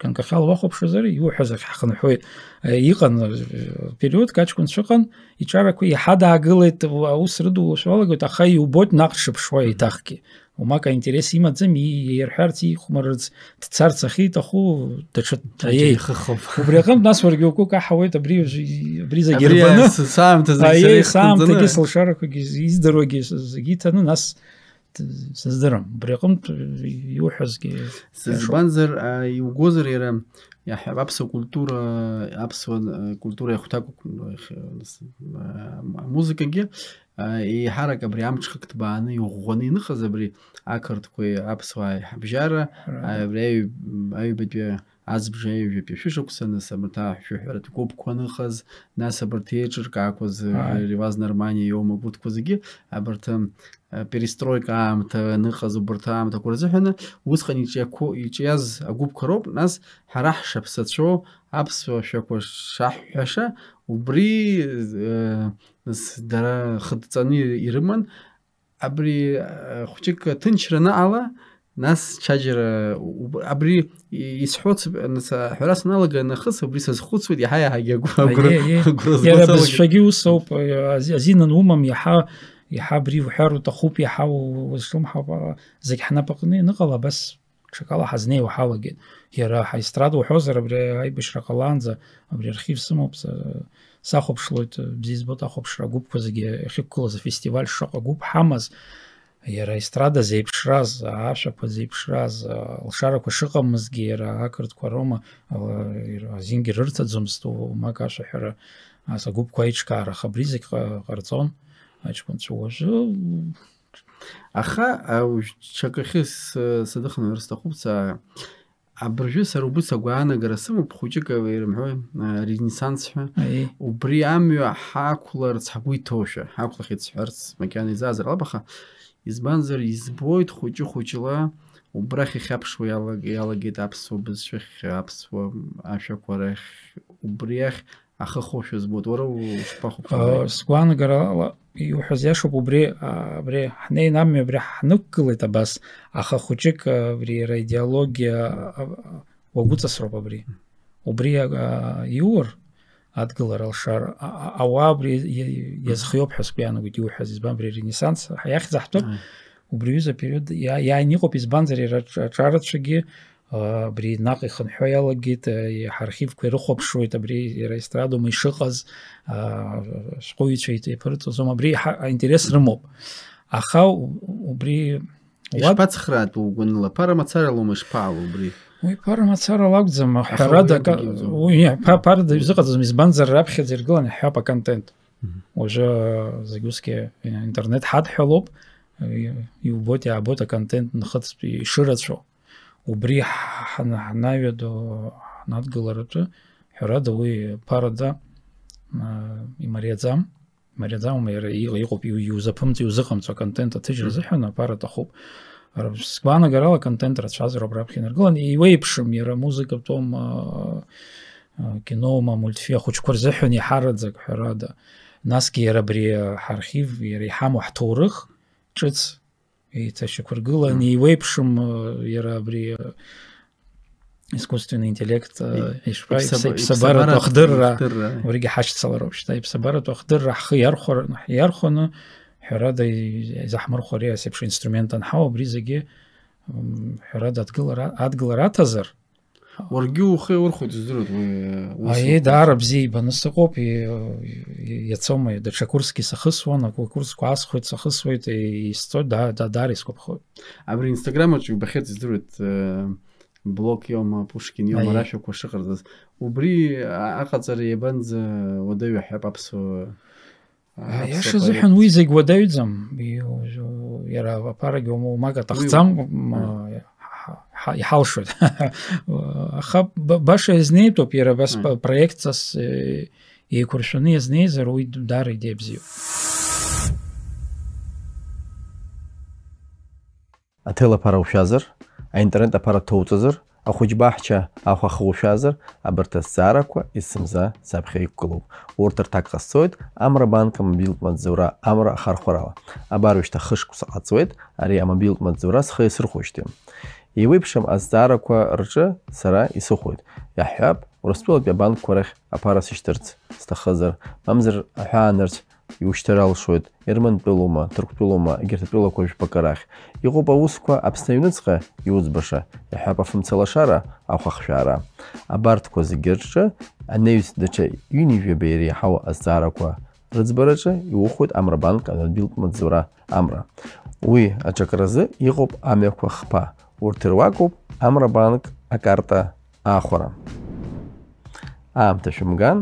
ганкахьала уахәаԥшуазар, иуҳәаз ахь ҳхынҳәуеит. Э, иҟан, э, периодк аҷкәынцәа ыҟан, иҿарақәа иҳадаагылеит, аус рыдулошәа уалагоит, аха иубоит наҟ дшыԥшуа Мгм. еиҭахгьы. Умак аинтерес имаӡам, и-, иирҳәарц, ихәмарырц, дцарц ахьиҭаху, даҽа, Даҽа аиеи. ихыхуп. Убри аҟынтә нас уаргьы угәы каҳауеит, абри уж-, абри зегьы Абри рбаны. ас-, саамҭазы Аиеи, сара саамҭагьы, ихтәӡаны. Сылшарақәагьы, издыруагьы, с-, зегьы иҭаны, нас д-, сыздырам. Убри аҟынтә иуҳәазгьы Сызбанзар, а, иугозар иара, иаҳҳәап, аԥсуа культура, аԥсуа, а, культура иахәҭакуп, а, амузыкагьы, а, еиҳарак абри амҽхак ҭбааны иӷәӷәаны иныҟаз абри ақырҭқәеи аԥсуааи ҳабжьара, Ҳәарада. а, абри аҩ-, аҩбатәи азбжа аҩажәатәи шәышықәса, нас абарҭ ашәаҳәаратә гәыԥқәа аныҟаз, нас абарҭ еиҿыркаақәаз, Ааи. Реваз Нармани иоума, урҭқәа зегьы, абарҭ, а, перестройка аамҭа аныҟаз, убарҭ аамҭақәа рзыҳәаны, усҟан иҿиақәо-, иҿиаз агәыԥқәа роуп, нас ҳара ҳшаԥсацәоу аԥсуа шәақәа шаҳҳәаша, убри, э, нас дара хыдҵаны ирыман, абри, э, хәҷык аҭынчра анаҟала, нас ҽаџьара уб-, абри и-, исҳәоц, нас аҳәара саналага нахыс, убри сазхәыцуеит, иаҳа-иаҳагьы агәра, агәра, Аиеи, аиеи. агәра Иара згозалагеит. Абызшәагьы ус ауп, ази-, азин анумам, иаҳа, иаҳа абри уҳәар уҭахуп, иаҳа у-, узҿлымҳауп, а, зегь ҳнапаҟны ианыҟала, абас ҽакала ҳазнеиуа ҳалагеит. Иара ҳаестрада уҳәозар, абри аибашьра ҟалаанӡа, абри архив сымоуп, са-, сахәаԥшлоит, бзиа избоит ахәаԥшра агәыԥқәа зегьы ахьықәгылаз, афестиваль шаҟа гәыԥ ҳамаз, иара аестрада зеиԥшраз, ашәақәа зеиԥшраз, алшарақәа шыҟамызгьы, иара ақырҭқәа роума, ала-, иара азингьы рырҭаӡомызт, умак ашәаҳәара, ас агәыԥқәа аиҿкаара, аха абри зегь ҟа-, ҟарҵон аҷкәынцәа. Уажәы Аха, а, уж-, ҽакахьы с-, садыхынҳәыр сҭахуп, са, абыржәы сара убыс агәаанагара сымоуп, хәыҷык, а, ирымҳәои, а, ренессанс ҳәа. Аиеи. Убри амҩа ҳақәларц ҳгәы иҭоушәа, ҳақәлахьеит сҳәарц макьана изаазар ҟалап, аха избанзар, избоит хәыҷы-хәыҷла убрахь ихьаԥшуа иалаг-, иалагеит аԥсуа бызшәахь, аԥсуа ашәақәа рахь, убри ахь ахы хошәа збоит. Уара ушԥахәаԥшуеи? Сгәаанагарала иуҳәаз иашоуп, убри, а, абри ҳнеин амҩа абри ҳнықәгылеит абас, аха хәыҷык, а, абри иара идеологиа, а, а, уагәыҵасроуп абри. Убри, а, а, иур, адгылара алшар, а, а, ауаа абри иа-, иа-, иазхиоуп ҳәа сгәы иаанагоит иуҳәаз, избан абри аренессанс, ҳа иахьӡ аҳҭоит, Ааи. Убри аҩыза апериод иа-, иааины иҟоуп, избанзар иара аҿ-, аҿарацәагьы, а, абри наҟ ихынҳәуа иалагеит, а, и-, ҳархивқәа ирыхәаԥшуеит, абри иара естрадоума ишыҟаз, а, ашәҟәыҩҩцәа еит-, еиԥырҵуазом, абри ҳа-, аинтерес рымоуп. Аха у-, убри уаб- Ишԥацхраатәу угәаныла? Ԥара мацара лоума ишԥаало убри? Уи ԥара мацара лакәӡам, Аха ҳәарада, уи ка-, акгьы иуӡом. Уи, ԥа-, ԥарада изыҟаҵаӡом, избанзар раԥхьаӡа иргыланы ҳҳәап аконтент. Мгм. Уажәы зегь усгьы интернет ҳадҳәалоуп, и-, иубоит, иаабоит аконтент нхыҵтә ишырацәоу. Убри ҳ-, ҳна-, ҳнаҩаду, ҳнадгыларатәы, ҳәарада, уи ԥарада, а, имариаӡам. Имариаӡам, иара иҟ-, иҟоуп, иу-, иузаԥымҵо, иузыҟамҵо аконтент аҭыжьра Мгм. азыҳәан аԥара аҭахуп. Р-, сгәаанагарала, аконтент рацәазароуп раԥхьа инаргылан, иуеиԥшым, иара музыкатәоума, а, киноума, мультфи-, ахәыҷқәа рзыҳәан иҳараӡак, ҳәарада. Насгьы иара абри, а, ҳархив, иара иҳамоу ҳҭоурых ҿыц еиҭашьақәыргылан, Мм. Иуеиԥшым, а, иара абри, а, искусственный интеллект, а, И-, ишԥа-, иԥсаба-, иԥса-, иԥсабаратә иԥсабаратә ахдырра, ахдырра, аи. Убригьы ҳашьцылароуп шьҭа, иԥсабаратә ахдырра ҳхы иархәар-, иархәаны, ҳәарада, и-, изаҳмырхәо ари ас еиԥш инструмент анҳау, абри зегьы, м, ҳәарада, адгылара, адгылара аҭазар, Уаргьы ухы иаурхәоит, издыруеит уи, ус Аиеи, уҟоуп. Даара бзиа ибаны сыҟоуп, и-, и-, иацома, даҽа курсгьы сахысуан, акурсқәа аасхәеит, сахысуеит, и-, исҵоит, да-, да-, даара исгәаԥхоит. Абри Инстаграм аҿы иубахьеит, издыруеит, э, блог иоума, Пушкин иоума, Аиеи. Рашәақәа шыҟарҵаз. Убри а-, аҟаҵара иабанӡа уадаҩу ҳәа аԥсуа Аиаша азыҳәан уи зегь уадаҩӡам, иу-, иара аԥарагьы ума-, уамак аҭахӡам, Уи, м, м. ҳа-, ҳа-, иҳалшоит. Аха ба-, баша иазнеитәуп, иара абас М. па-, проектҵас, э, еиқәыршәаны иазнеизар, уи даара идеиа бзиоуп. Аҭел аԥара ушәазар, аинтернет аԥара ҭоуҵазар, ахәыҷбаҳча ахәахы ушәазар, абарҭ азҵаарақәа есымза саԥхьа иқәгылоуп. Урҭ рҭак ҟасҵоит Амра банк амобилтә маҵзура Амра ахархәарала. Абар уажәшьҭа хышықәса ҟаҵуеит ари амобилтә маҵзура схы иасырхәоижьҭеи. Еиуеиԥшым азҵаарақәа рҿы сара исыхәоит. Иаҳҳәап, Урыстәылатәи абанкқәа рахь аԥара сышьҭырц сҭахызар, мамзар аҳәаанырцә иушьҭар алшоит, Ермантәылоума, Ҭырқәтәылоума, егьырҭ атәылақәа жәпакы рахь. Иҟоуп аусқәа Аԥсны аҩныҵҟа иуӡбаша, иаҳҳәап, афымцалашара, ахәахшәаара. Абарҭқәа зегьы рҿы анаҩс даҽа ҩынҩажәаба иреиҳау азҵаарақәа рыӡбараҿы иухоит Амра банк амобилтә маҵзура Амра. Уи аҿакразы иҟоуп амҩақәа хԥа. Урҭ ируакуп Амра банк акарта аахәара. Аамҭа шәымган,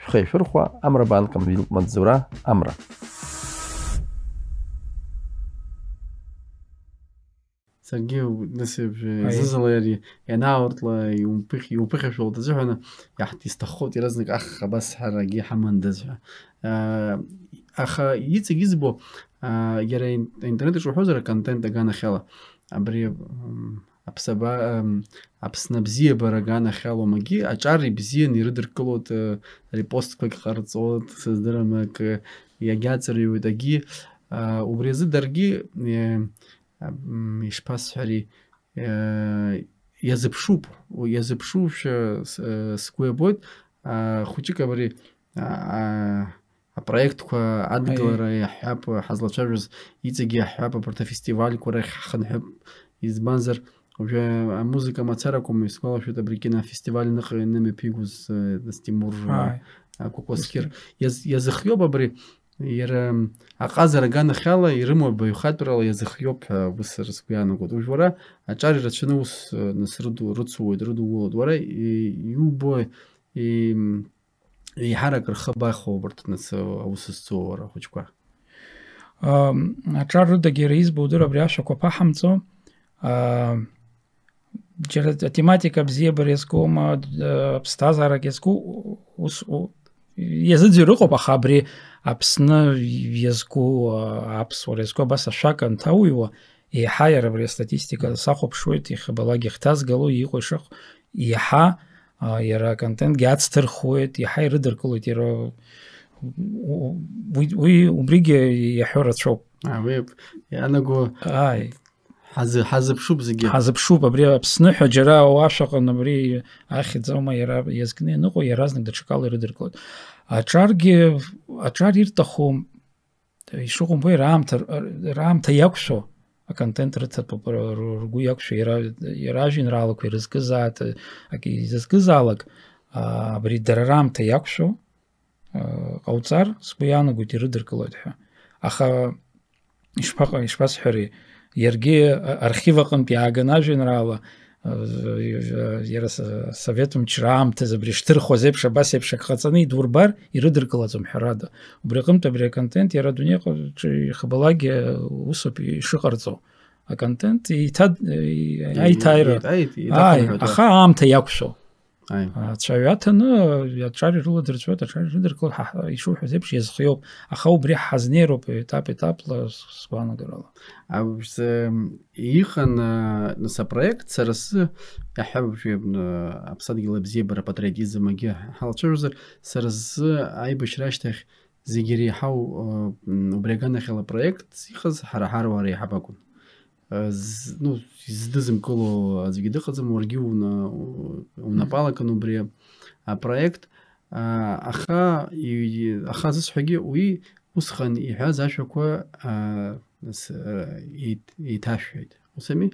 шәхы ишәырхәа Амра банк амобилтә маҵзура Амра. Саргьы, нас, Аиеи. Зызала иара ианаауртла, иумԥых-, иуԥыхьашәалт азыҳәан, иаҳҭ-, исҭаххоит иаразнак, ах, абас ҳарагьы ҳамандаз ҳәа. Аа, аха иҵегь избо, аа, иара ин-, аинтернет аҿы уҳәозар, аконтент аганахьала, абри, м, аԥсаба-, м, Аԥсны абзиабара аганахьаломагьы аҿар ибзианы ирыдыркылоит, э, репостқәагь ҟарҵоит, сыздырам, акы иагьаҵырҩуеит, агьи, аа, убри азы даргьы, э, м, ишԥасҳәари, э, иазыԥшуп, иазыԥшушәа с-, э, сгәы иабоит, аа, хәыҷык абри, аа, апроектқәа адгылара Аиеи. Иаҳҳәап, ҳазлацәажәоз иҵегьы иаҳҳәап, абарҭ афестивальқәа рахь ҳхынҳәып, избанзар, уажәы амузыка мацарақәам, исгәалашәоит, абри кинофестиваль аныҟаҩ-, анымҩаԥигоз, э, нас Тимур, Ааи. э, Кәакәасқьыр. Кәасқьыр. Иаз-, иазыхиоуп абри, иара, м, аҟазара аганахьала ирымоу абаҩхатәрала иазыхиоуп ҳәа ус сара сгәы иаанагоит. Уажә уара аҿар ирацәаны ус, э, нас рыду-, рыцуоит, рыдугылоит. Уара и-, иубо, и-, м, еиҳарак рхы абахәо убарҭ, нас, аус зцу, уара, ахәыҷқәа? Ам, аҿар рыдагьы иара избо удыр абри ашәақәа ԥаҳамҵо, а, џьара атематика абзиабара иазкума, а, аԥсҭазаарак иазку, ус, у-, иазыӡырҩ ыҟоуп, аха абри Аԥсны иазку, а, аԥсуара иазку абас ашәак анҭауҩуа, еиҳа иара абри астатистика сахәаԥшуеит, иахьабалак иахьҭазгало, иҟоу ишахә-, еиҳа, а, иара аконтентгьы ацҭырхуеит, иаҳа ирыдыркылоит, иара у-, у-, уи, уи, убригьы иаҳәо рацәоуп. А, уи иаанаго Ааи. Ҳазы-, ҳазыԥшуп зегьы. Ҳазыԥшуп, абри Аԥсны ҳәа џьара уашәаҟан абри ахьӡ аума иара иазкны ианыҟоу, иаразнак даҽакала ирыдыркылоит. Аҿаргьы, аҿар ирҭаху, ишыҟоу умбои, раамҭа, раамҭа иақәшәо аконтент рыҭатәуп, р-, р-, ргәы иақәшәо, иара, иара ажәеинраалақәа ирызкызаат, ак-, изызкызаалак, а, абри дара раамҭа иақәшәо, а, ҟауҵар, сгәы иаанагоит, ирыдыркылоит ҳәа. Аха ишԥаҟа-, ишԥасҳәари, иаргьы, а, архив аҟынтә иааганы ажәеинраала, а, иара с-, асовет мчра аамҭазы абри шҭырхуаз еиԥш, абас еиԥш ак ҟаҵаны идурбар, ирыдыркылаӡом, ҳәарада. Убри аҟынтә абри аконтент иара адунеи аҿы ихабалакгьы усоуп ишыҟарҵо. Аконтент еиҭа-, и-, И-, аиҭааира. еиҭа-, еиҭа-, Ааи, еиҭахынҳәуеит, аха аамҭа иақәшәо. Ааи. Ацәаҩа аҭаны, аҿар ирыладырҵәоит, аҿар ирыдыркылоит, ҳа, ҳа, ишуҳәаз еиԥш, иазхиоуп. Аха убри ҳазнеироуп етап-етапла, с-, сгәаанагарала. А, м, иҟан, а, нас апроект, сара сзы, иаҳҳәап, абри, м, аԥсадгьыл абзиабара, апатриотизм агьы ҳалацәажәозар, сара сзы аибашьра ашьҭахь зегьы иреиҳау, а, м, убри аганахьала апроект иҟаз ҳара ҳаруаа реиҳаб акәын. Э, з-, ну, издызымкыло аӡәгьы дыҟаӡам, уаргьы уна-, у-, унапалакын убри апроект. А, аха, и-, аха зысҳәагьы уи усҟан иҳәаз ашәақәа, а, с-, а, еит-, еиҭашәҳәеит. Ус ами?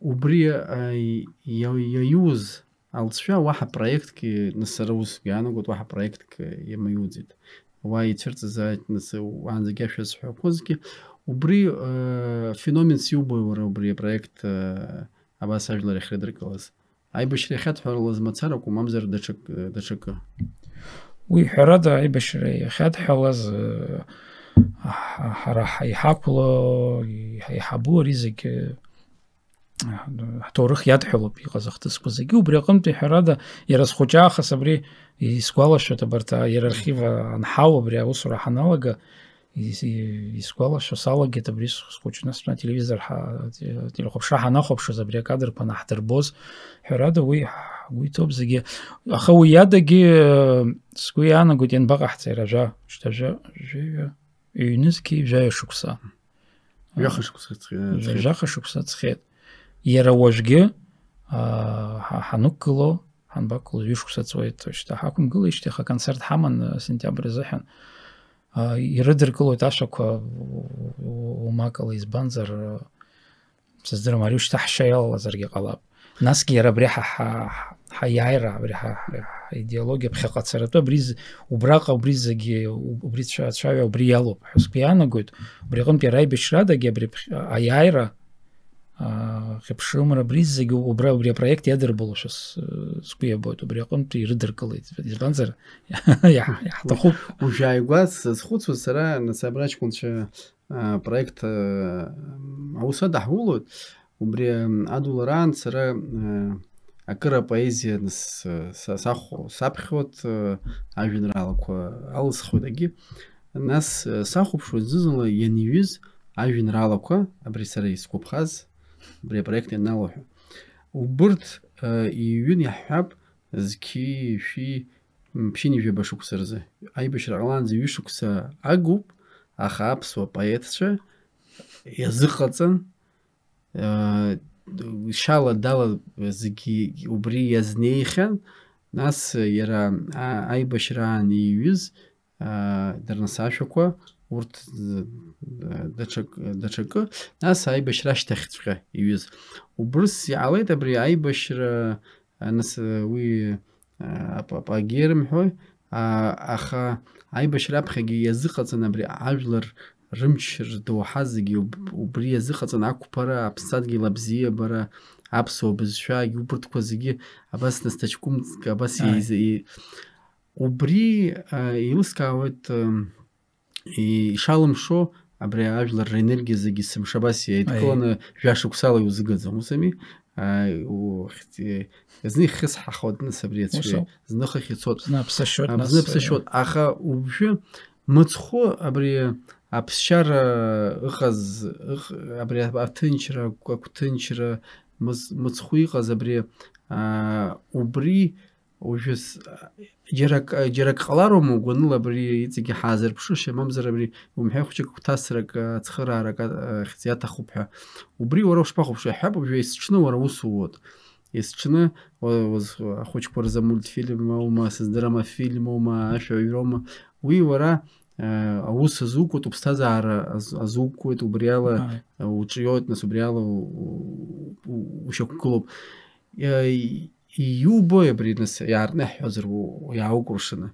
Убри, а, и-, иа-, иаиуз алҵшәа уаҳа проектк, нас сара усгьы иаанагоит, уаҳа проектк имаиуӡеит. Уа ицәырҵызааит, нас, уаанӡагьы ашәа зҳәақәозгьы. Убри, э, феноменс иубои уара убри апроект, э, абас ажәлар иахьрыдыркылаз? Аибашьра иахьадҳәалаз мацаракәу, мамзар даҽак-, даҽакы? Уи, ҳәарада, аибашьра иахьадҳәалаз, э, ҳ-, ҳара ҳ-, иҳақәло, иҳ-, иҳабу ари зегьы, ҳ-, ҳҭоурых иадҳәалоуп иҟаз ахҭысқәа зегьы. Убри аҟынтәи, ҳәарада, иара схәыҷаахыс абри исгәалашәоит, абарҭ, а, иара архив анҳау, абри аусура ҳаналага, ис-, и-, исгәалашәо салагеит абри с-, схәыҷны сна ателевизор ҳа-, те-, телехәаԥшра ҳанахәаԥшыз, абри акадрқәа анаҳдырбоз, ҳәарада, уи ҳгәы иҭоуп зегьы. Аха уи иадагьы, э, сгәы иаанагоит, ианбаҟаҳҵеи, ара жәа, шьҭа жәа, жәаҩа, ҩнызқьи жәаҩа шықәса. Жәаха шықәса ҵхи-, ҵхи-, Жәаха шықәса ҵхеит. Иара уажәгьы, аа, ҳа-, ҳанықәгыло, ҳанбақәгылоз, ҩышықәса ҵуеит, шьҭа ҳақәымгылеижьҭеи, аха аконцерт ҳаман, сентиабр азыҳәан. Аа, ирыдыркылоит ашәақәа у-, у-, умакала, избанзар, сыздырам, ари ушьҭа ҳшьа иалалазаргьы ҟалап. Насгьы иара абри ҳа-, ҳа-, ҳа-, ҳаиааира, абри ҳа-, ҳа-, ҳаидеологиа ԥхьаҟацаратәы абри з-, убраҟа убри зегьы, уб-, убри цәа-, цәаҩа убри иалоуп ҳәа сгәы иаанагоит. Убри аҟынтә иара аибашьрадагьы абри ԥхь-, аиааира, аа, хьыԥшымра абри зегьы убра, убри апроект иадырбалошәа с-, сгәы иабоит. Убри аҟынтә ирыдыркылеит. Избанзар, иаҳ-, иаҳҭахуп. Уажәааигәа сазхәыцуа сара, нас абра аҷкәынцәа, а, проект, а, м, аус адаҳулоит. Убри, м, адулараан сара, а, акыр апоезиа нас, а, са-, сахә-, саԥхьоит, а, ажәеинраалақәа алысхуеит, агьи. Нас, а, сахәаԥшуеит зны-зынла ианиҩыз ажәеинраалақәа, абри сара исгәаԥхаз, абри апроект ианалоуҳәа. Убырҭ, а, иҩын, иаҳҳәап, зқьи-шәи м, ԥшьынҩажәаба шықәса рзы. Аибашьра ҟалаанӡа ҩышықәса агуп, аха аԥсуа поетцәа иазыҟаҵан, э, шьала-дала зегьы убри иазнеихьан, нас иара, а, аибашьраан ииҩыз, а, дара нас ашәақәа, урҭ, з-, даҽак-, даҽакы, нас аибашьра ашьҭахьҵәҟьа иҩыз. Убрыс иҟалеит абри аибашьра, а, нас, а, уи, а, ап-, апогеи рымҳәои, а, аха аибашьра аԥхьагьы иазыҟаҵан абри ажәлар рымч рдоуҳа зегьы уб-, убри иазыҟаҵан ақәԥара, аԥсадгьыл абзиабара, аԥсуа бызшәагьы, убырҭқәа зегьы абас нас ҭаҷкәымк абас Ааи. еиза-, и-, убри, а, еилыскаауеит, ам, и-, ишалымшо абри ажәлар ренергиа зегьы сымшабас иеидкыланы Аиеи. Жәа шықәсала иузыгаӡом, ус ами? А, у-, хьти-, зны ихысҳахоит, нас абри ацәгьа, Ус ауп. Зны хыхь ицоит. Зны аԥсашьоит, А, нас, зны аԥсашьоит. Аха убжьы мыцхәы абри аԥсшьара ыҟаз, ых-, абри аҭынчра, агәҭынчра мыц-, мыцхәы иҟаз абри, а, убри Уажәы с-, џьара ак, џьара ак ҟалароума, гәаныла абри иҵегьы ҳаазырԥшышьа, мамзар абри умҳәеи хәҷык гәҭасрак, ацхыраарак, а, ахьӡ иаҭахуп ҳәа. Убри уара ушԥахәаԥшуа? Иаҳҳәап, уажәы есҽны уара ус уоуп. Есҽны уа-, уаз-, ахәыҷқәа рзы амультфильм аума, сыздырам, афильм аума, ашәа аҩроума, уи уара, а, аус азукуеит, уԥсҭазаара аз-, азукуеит, убри ала, Ааи. а, уҿиоит, нас убри ала у-, у-, у-, ушьақәгылоуп. Иа-, и-, иубои абри, нас, иаартны иаҳҳәозар, у-, иааукәыршаны?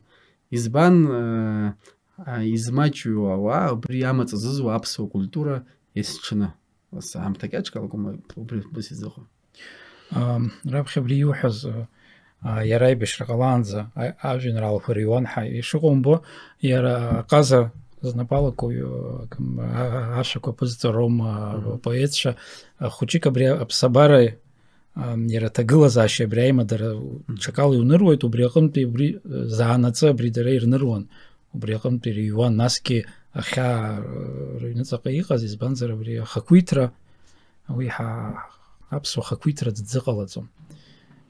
Избан, а, а, измаҷҩу ауаа убри амаҵ азызуа аԥсуа культура есҽны? Ус аамҭа кьаҿк алгома убри, убас изыҟоу? Ам, раԥхьа абри иуҳәаз, а, а, иара аибашьра ҟалаанӡа, а, ажәеинраалақәа рыҩуан ҳәа ишыҟоу умбо, иара аҟаза знапалақәа, а, кым, а, а, ашәақәа ԥызҵароума, Мгм. апоетцәа, а, хәыҷык абри аԥсабара, ам, иара аҭагылазаашьа абри аимадара Мгм. ҽакала иуныруеит, убри аҟынтәи убри, а, заанаҵы абри дара ирныруан, убри аҟынтәи ирыҩуан, насгьы ахьаа, а, рыҩныҵаҟа иҟаз, избанзар абри ахақәиҭра, уи ҳа-, аԥсуа хақәиҭра дӡыҟалаӡом.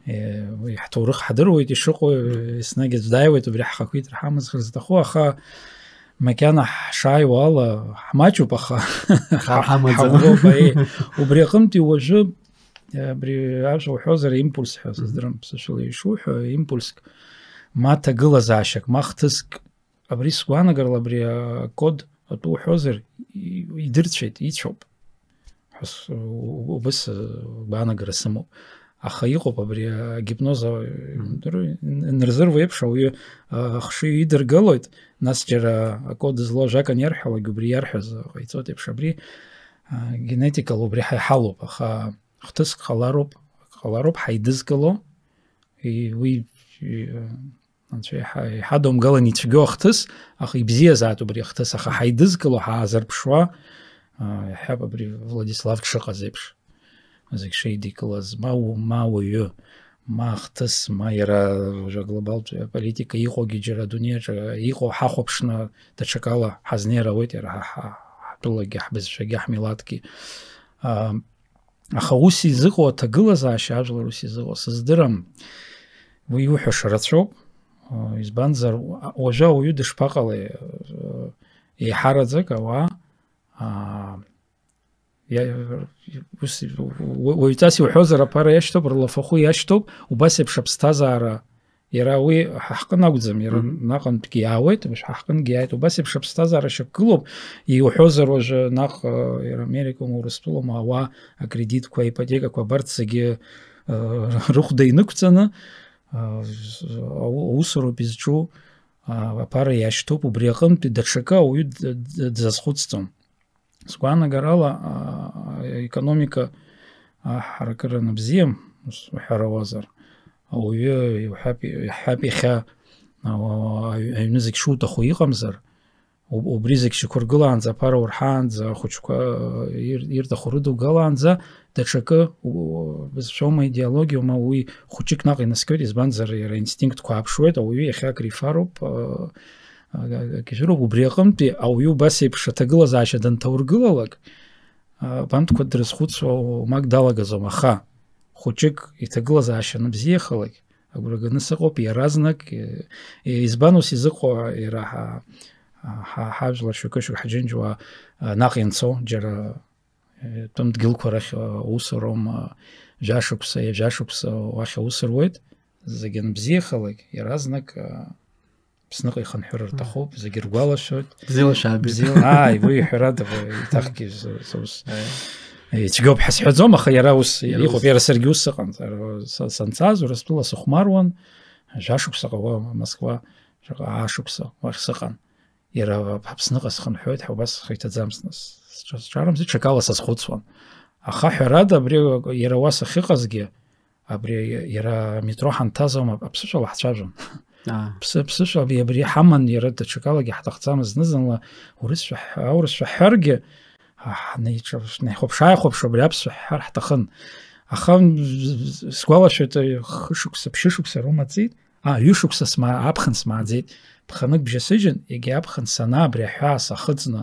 Е, уи ҳҭоурых ҳдыруеит ишыҟоу, еснагь аӡә дааиуеит убри ҳхақәиҭра ҳамазхыр зҭаху, аха макьана ҳшааиуа ала ҳмаҷуп, аха Аха ҳамаӡам. ҳаӷәӷәоуп, аиеи. Убри аҟынтәи уажәы, абри ажәа уҳәозар, импульс ҳәа Мгм. сыздырам, ԥсышәала ишуҳәо, импульск, ма ҭагылазаашьак, ма хҭыск, абри сгәаанагарала абри акод атәы уҳәозар, и-, идырцәеит, ицәоуп ҳәа с-, у-, убас, э, гәаанагара сымоуп. Аха иҟоуп абри агипноз, а, Мгм. дыр-, н-, нырзырво еиԥш ауаҩы, а, ахшыҩ идыргылоит, нас џьара акод злоу ажәак аниарҳәалак, убри иарҳәаз ҟаиҵоит еиԥш. Абри, а, генетикала убри ҳа иҳалоуп, аха хҭыск ҟалароуп, ҟалароуп ҳаидызкыло, и-, уи, и-, Анцәа иҳа-, иҳадумгалан ицәгьоу ахҭыс, аха ибзиазааит убри ахҭыс, аха ҳаидызкыло, ҳаазырԥшуа, а, иаҳҳәап, абри Владислав дшыҟаз еиԥш, зегь шеидикылаз, ма у-, ма уаҩы, ма ахҭыс, ма иара уажәы аглобалтә политика иҟоугьы џьара адунеиаҿы иҟоу ҳахәаԥшны даҽакала ҳазнеир ауеит, иара ҳа, ҳа, ҳтәылагьы, ҳбызшәагьы, ҳмилаҭгьы. А, Аха ус изыҟоу аҭагылазаашьа, ажәлар ус изыҟоу, сыздырам, уи иуҳәаша рацәоуп. Избанзар, уа-, уажәы ауаҩы дышԥаҟалеи, еиҳараӡак ауаа, аа, иа-, ус, уа-, уаҩҵас иуҳәозар, аԥара иашьҭоуп, рлафахәы иашьҭоуп, убас еиԥш аԥсҭазаара Иара уи ҳа ҳҟын акәӡам, иара Мгм. наҟынтәгьы иаауеит, ҳа ҳҟынгьы иааит. Убас еиԥш аԥсҭазаара шьақәгылоуп, иуҳәозар уажәы наҟ, э, иара Америкоума, Урыстәылоума ауаа акредитқәа, аипотекақәа абарҭ зегьы, э, рыхәда инықәҵаны, э, ау-, аусуроуп изҿу, а, аԥара иашьҭоуп, убри аҟынтәи даҽакы ауаҩы д-, д-, дзазхәыцӡом. Сгәаанагарала, аа, аекономика аҳаракыра анбзиам, ус уҳәарауазар, ауаҩы, иуҳәап, иаҳҳәап, иахьа, аа, аҩ-, аҩны зегь шуҭаху иҟамзар, уб-, убри зегь шьақәыргылаанӡа, аԥара урҳаанӡа, ахәыҷқәа, ир-, ирҭаху рыдугалаанӡа, даҽакы, у-, бызшәоума, идеологиоума, уи хәыҷык наҟ инаскьоит, избанзар, иара инстинктқәа ааԥшуеит, ауаҩы иахьа акрифароуп, аа, Ак-, ак-, акгьы жәыроуп, убри аҟынтәи ауаҩы убас еиԥш аҭагылазаашьа данҭаургылалак, а, абанҭқәа дрызхәыцуа уамак далагаӡом, аха хәыҷык иҭагылазаашьа аныбзиахалак, агәра ганы сыҟоуп, иаразнак, е, е, избан ус изыҟоу иара ҳа-, ҳа-, ҳа-, ҳажәлар шәыкы-шәык ҳџьынџьуаа, а, наҟ ианцо, џьара, е, тәым дгьылқәа рахь, а, аус руам, а, жәашықәса, ҩажәа шықәса уахь аус руеит, зегь анбзиахалак, иаразнак, а, Аԥсныҟа ихынҳәыр рҭахуп, зегьы ргәалашәоит. Бзиала шәаабеит. Бзиала, ааи, уи ҳәарада, еиҭахгьы з-, з-, ус. Ааи. Ицәгьоуп ҳәа сҳәаӡом, аха иара ус Иара иҟоуп, ус. Иара саргьы ус сыҟан. Са, санцаз Урыстәыла сыхәмаруан, жәашықәса ҟауа Москва, шаҟа аашықәса уахь сыҟан. Иара Аԥсныҟа схынҳәуеит ҳәа убас схы иҭаӡамызт, нас сҿа-, сҿарымзи, ҽакала сазхәыцуан. Аха ҳәарада, абри иара уа сахьыҟазгьы, Абри иара аметро ҳанҭаз аума аԥсышәала ҳцәажәон. Аа. Ԥсы-, ԥсышәала абри, абри ҳаман, иара даҽакалагьы ҳҭахӡамызт. Зны-зынла урысшәа ҳ-, аурысшәа ҳҳәаргьы, ҳа-, ҳнеиҿа-, ҳнеихәаԥш-ааихәаԥшуа абри аԥсшәа ҳҳәар ҳҭахын. Аха, м, сгәалашәоит, хышықәса, ԥшьышықәса роума ҵит, а, ҩышықәса сма-, аԥхын смааӡеит. Ԥхынк бжьасыжьын, егьи аԥхын санаа абри аҳәаа сахыҵны,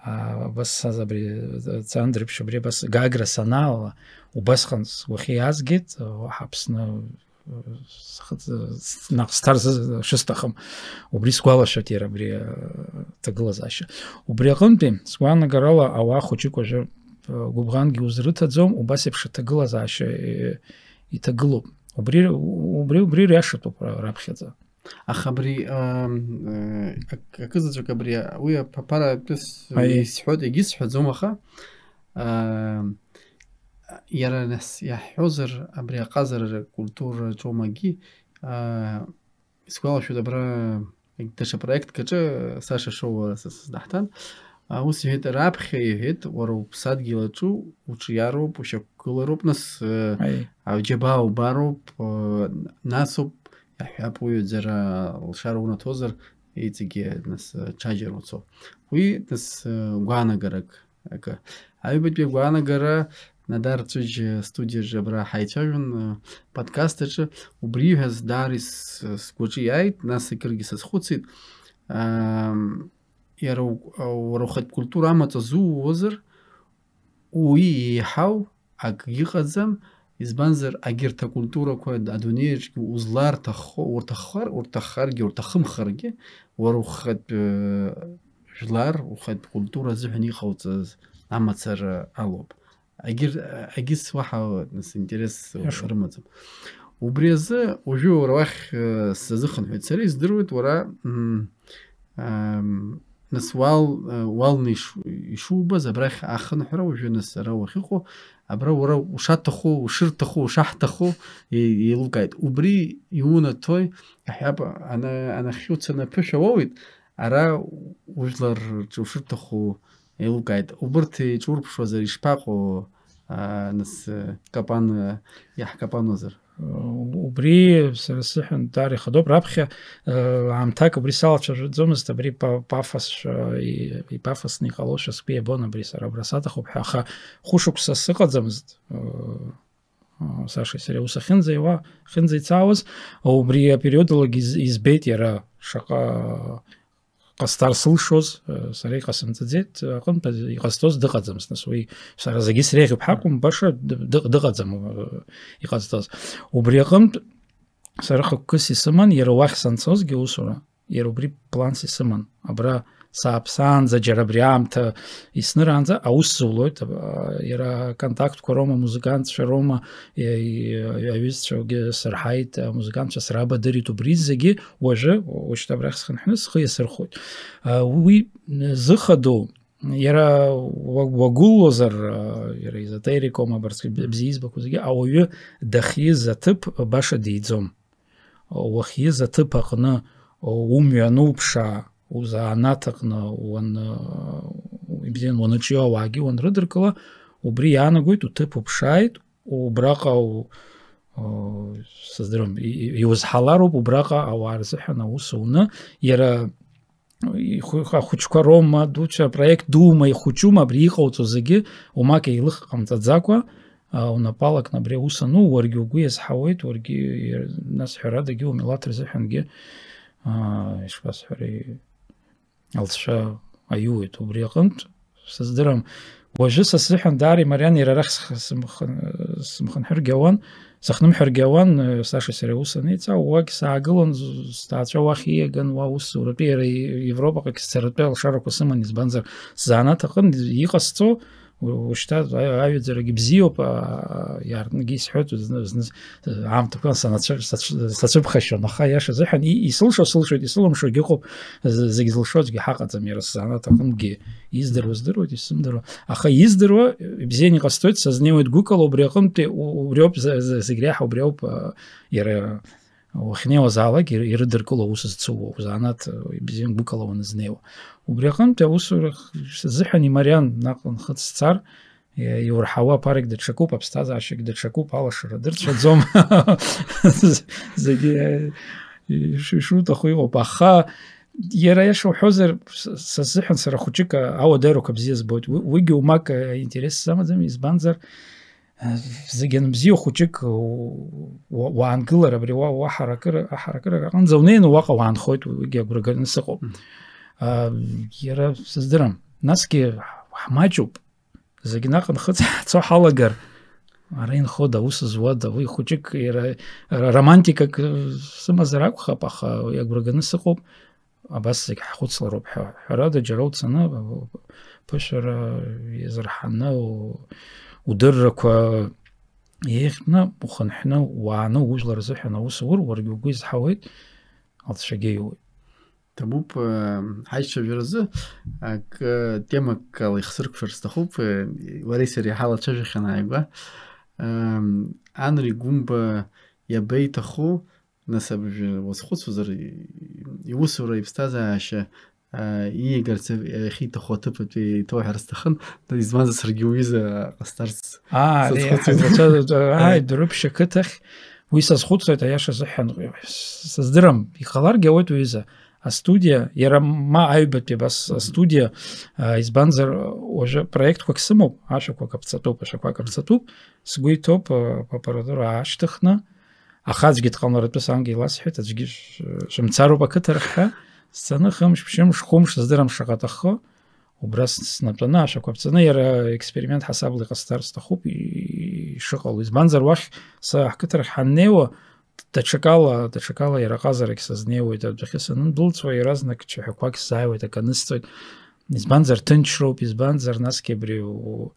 Аа, убас саз абри, э, Цандрыԥшь абри абас Гагра санаала, убасҟан сгәахьы иаазгеит, э, уаҳа Аԥсны схыҵ-, наҟ сҭарсыз шысҭахым. Убри сгәалашәоит иара абри, э, ҭагылазаашьа. Убри аҟынтәи, сгәаанагарала, ауаа хәыҷык уажәы, э, гәыбӷангьы узрыҭаӡом, убас еиԥш аҭагылазаашьа, э, иҭагылоуп. Убри, убри, убри риашатәуп ра-, раԥхьаӡа. Аха абри, ам, э, ак-, акызаҵәык абри, уи аԥ-, аԥара атәы с-, Аиеи. исҳәоит, егьысҳәаӡом, аха, ам, иара нас иаҳҳәозар, абри аҟазара культура ҿомагьы, а, исгәалашәоит, абра даҽа проектк аҿы Саша Шоуа са сыздаҳҭан. А, ус иҳәеит, раԥхьа иҳәеит, уара уԥсадгьыл аҿы уҿиароуп, ушьақәгылароуп, нас, э, Аиеи. Аџьабаа убароуп, э, насоуп, иаҳҳәап, уи ҩаӡара лшара унаҭозар, иҵегьы, нас, э, ҽаџьара уцо. Уи, нас, э, гәаанагарак акы. Аҩбатәи агәаанагара Надар Цәыџь студиаҿы абра ҳаицәажәон, э, подкаст аҿы. Убри иҳәаз даара ис-, сгәаҿы иааит, нас акыргьы сазхәыцит. Ам, иара у-, уара ухатә культура амаҵ азууазар, уи еиҳау акгьы ыҟаӡам, избанзар, агьырҭ акультурақәа адунеиаҿгьы узларҭаххо, урҭаххар, урҭаххаргьы, урҭахымхаргьы, уара ухатә, э, жәлар, ухатә культура азыҳәан иҟауҵаз амацара алоуп. Агьыр-, агьыс уаҳа, нас, интерес Иашоуп. Рымаӡам. Убри азы уажәы уара уахь, э, сазыхынҳәит. Сара издыруеит уара, м, ам, нас уал-, э, уалны иш-, ишубаз абрахь ахынҳәра уажәы, нас, ара уахьыҟоу, абра уара ушаҭаху, ушырҭаху, ушаҳҭаху е-, еилукааит. Убри иунаҭои, аҳәап, ана-, анахьхьи уцаны аԥышәа уоуит, ара ужәлар рҿы ушырҭаху еилукааит. Убырҭ еиҿурԥшуазар ишԥаҟоу, а, нас, э, капан, э, иаҳкапануазар? Убри сара сзыҳәан даара ихадоуп. Раԥхьа, э, аамҭак убри салацәажәаӡомызт, абри па-, пафосшәа, и-, ипафосны иҟалошәа сгәы иабон абри сара абра саҭахуп ҳәа, аха хәышықәса сыҟаӡамызт, э, э, Сашеи сареи аус ахьынӡаиуа, ахьынӡаицаауаз, убри апериод алагьы из-, избеит иара шаҟа ҟасҵар сылшоз, э, сара иҟасымҵаӡеит, аҟынтә иҟасҵоз дыҟаӡамызт, нас уи сара зегьы среиӷьуп ҳәа акәым, баша ды-, ды-, дыҟаӡам, э, иҟазҵаз. Убри аҟынтә сара хықәкыс исыман, иара уахь санцозгьы аусура, иара убри планс исыман. Абра сааԥсаанӡа, џьара абри аамҭа исныраанӡа аус зулоит, а, иара аконтактқәа роума, амузыкантцәа роума, и-, и-, аҩызцәагьы сырҳаит, амузыкантцәа срабадырит, убри зегьы уажәы, уажәшьҭа абрахь схынҳәны схы иасырхәоит. А, уи зыхадоу, иара уа-, уагәыллозар, а, иара езотерикоума, абарҭ б-, бзиа избақәоу зегьы, ауаҩы дахьиз аҭыԥ баша диӡом. Уахьиз аҭыԥ аҟны умҩа ануԥшаа, узанааҭ аҟны уан-, ибзиан уаныҿио ауаагьы уанрыдыркыла, убри иаанагоит, уҭыԥ уԥшааит, убраҟа у-, у-, сыздырам, и-, и-, иузҳалароуп убраҟа ауаа рзыҳәан аус уны, иара ихәы-, ахәыҷқәа роума, дуцәа, апроект дума, ихәыҷума, абри иҟауҵо зегьы, умак еилых ҟамҵаӡакәа, а, унапалакны абри аус ану, уаргьы угәы иазҳауеит, уаргьы иар-, нас ҳәарадагьы умилаҭ рзыҳәангьы, а, ишԥасҳәари, алҵшәа аиуеит. Убри аҟынтә, сыздырам, уажәы са сзыҳәан даара имариан иара арахь сх-, сымхын-, сымхынҳәыргьы ауан, сыхнымҳәыргьы ауан, э, Сашеи сареи аус анеиҵаа, уагь саагылон, з-, сҭаацәа уахь ииаган, уа усуратәи иара и-, Европаҟагь сцаратәы алшарақәа сыман, избанзар, сзанааҭ аҟын иҟасҵо, у-, ушьҭа аҩ-, аҩаӡарагьы бзиоуп, а, иаартынгьы исҳәоит, зны, зны, э, аамҭақәа санацәы-, сацә-, сацәыԥхашьон, аха иаша азыҳәан и-, исылшо сылшоит, исылымшогьы ыҟоуп, з-, зегь зылшо аӡәгьы ҳаҟаӡам, иара сзанааҭ аҟынгьы издыруа здыруеит, исымдыруа. Аха издыруа, ибзианы иҟасҵоит, сазнеиуеит гәыкала, убри аҟынтәи у-, убриоуп за-, за-, зегь реиҳа убриоуп, а, иара уахьнеиуазаалак ир-, ирыдыркыло аус зцыло, узанааҭ, а, ибзиан гәыкала уанызнеиуа. Убри аҟынтәи аусура х-, сзыҳәан имариан наҟ нхыҵ сцар, и-, иурҳауа аԥарагь даҽакуп, аԥсҭазаашьагь даҽакуп, алашара дырцәаӡом. Зегьы, э, иш-, ишуҭаху иҟоуп. Аха иара иаша уҳәозар, с-, са сзыҳәан сара хәыҷык, а, ауадаҩрақәа бзиа збоит. Уи, уигьы умак, а, интерес сзамаӡам, избанзар, а, зегьы анбзиоу хәыҷык, у-, уа-, уаангылар, абри уа-, уаҳаракыра, аҳаракыра аҟынӡа унеины уаҟа уаанхоит, уигьы агәра ганы сыҟоуп. Мгм. А, иара сыздырам. Насгьы ҳмаҷуп. Зегь наҟ нхыҵ ҳцо ҳалагар, Ара инхода, аус зуада, уи хәыҷык иара, ра-, романтикак, э, сымазар акәхап, аха уи агәра ганы сыҟоуп, абас зегь ҳхәыцлароуп ҳәа. Ҳәарада, џьара уцаны, ԥышәара иазырҳаны, у-, удыррақәа еиӷьны, ухынҳәны, уааны ужәлар рзыҳәан аус ур, уаргьы угәы изҳауеит, алҵшәагьы иоуеит. Ҭабуп, э, ҳаицәажәаразы акы, темак ала ихсыркәшар сҭахуп, э, уареи сареи ҳалацәажәахьан ааигәа. Эм, Анри Гәымба иабеиҭаху, нас, абыржәы уазхәыцуазар, и-, иусура, иԥсҭазаашьа, э, иигарц иахьиҭаху аҭыԥ атәы иҭоуҳәар сҭахын, избанзар саргьы уҩыза ҟасҵарц Аа, ари сазхәыцуеит. Ҳазлацәажәо, ааи, Э. Дәрыԥшь ақыҭахь, уи сазхәыцуеит, аиаша сзыҳәан, сыздырам, иҟаларгьы ауеит уҩыза. Астудиа, иара ма аҩбатәи абас астудиа, а, избанзар, уажәы проектқәак сымоуп, ашәақәак аԥҵатәуп, ашәақәак аԥҵатәуп, сгәы иҭоуп, а, аппаратура аашьҭыхны, аха аӡәгьы дҟамларатәы сангьы иласҳәеит, аӡәгьы ш-, шәымцароуп ақыҭарахь ҳәа, сцаны хымш, ԥшьымш, хәымш, сыздырам шаҟа аҭаххо, убра с-, снатәаны, ашәақәа ԥҵаны, иара експеримент ҳасабла иҟасҵар сҭахуп, и-, ишыҟало. Избанзар, уахь са ҳқыҭарахь ҳаннеиуа, даҽакала, даҽакала иара ҟазарагь сазнеиуеит, адәахьы санындәылҵуа, иаразнак чаҳәақәак сзааиуеит, акы анысҵоит. Избанзар, ҭынчроуп, избанзар, насгьы абри у-,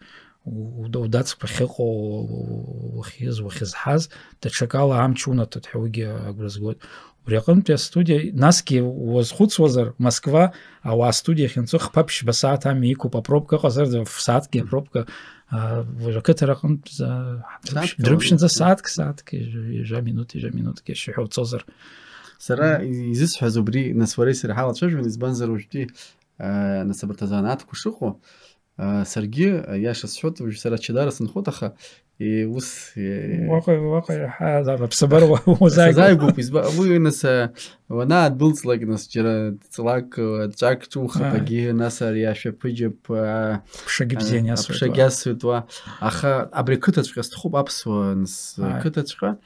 у-, удацқәа ахьыҟоу, уахьиз, уахьызҳаз, даҽакала амч унаҭоит ҳәа уигьы агәра згоит. Убри аҟынтәи астудиа, насгьы уазхәыцуазар, Москва ауаа астудиа ахьынҵәо хԥа-ԥшьба сааҭ амҩа иқәуп, апробка ыҟазар, ф-, сааҭкгьы апробка, а, уажә ақыҭара аҟынтә, а, Сааҭк дрыԥшь-, дрыԥшьынӡа ала. Сааҭк, сааҭк, ҩажәа минуҭ, ҩажәа минуҭк иашьа ҳәа уцозар. Сара изысҳәаз убри, нас, уареи сареи ҳалацәажәон, избанзар, уажәтәи, а, нас, абарҭ азанааҭқәа шыҟоу, а, саргьы, а, иаша сҳәоит, уажә сара ачадара сынхоит, аха, и, ус, и, Уаҟа, уаҟа иаҳа аԥсабара уа-, уазааигәоуп. Сазааигәоуп, изба-, уи, нас, а, уанаадәылҵлак, нас, џьара ҵлак, а, ҵәак ҿухап, Ааи. Агьы, нас, ари ашәаԥыџьаԥ, а, Ԥшагьы бзианы а, иасуеит аԥшагьы уа. Асуеит уа. Аха абри ақыҭаҵәҟьа сҭахуп, аԥсуа, нас, Ааи. Ақыҭаҵәҟьа.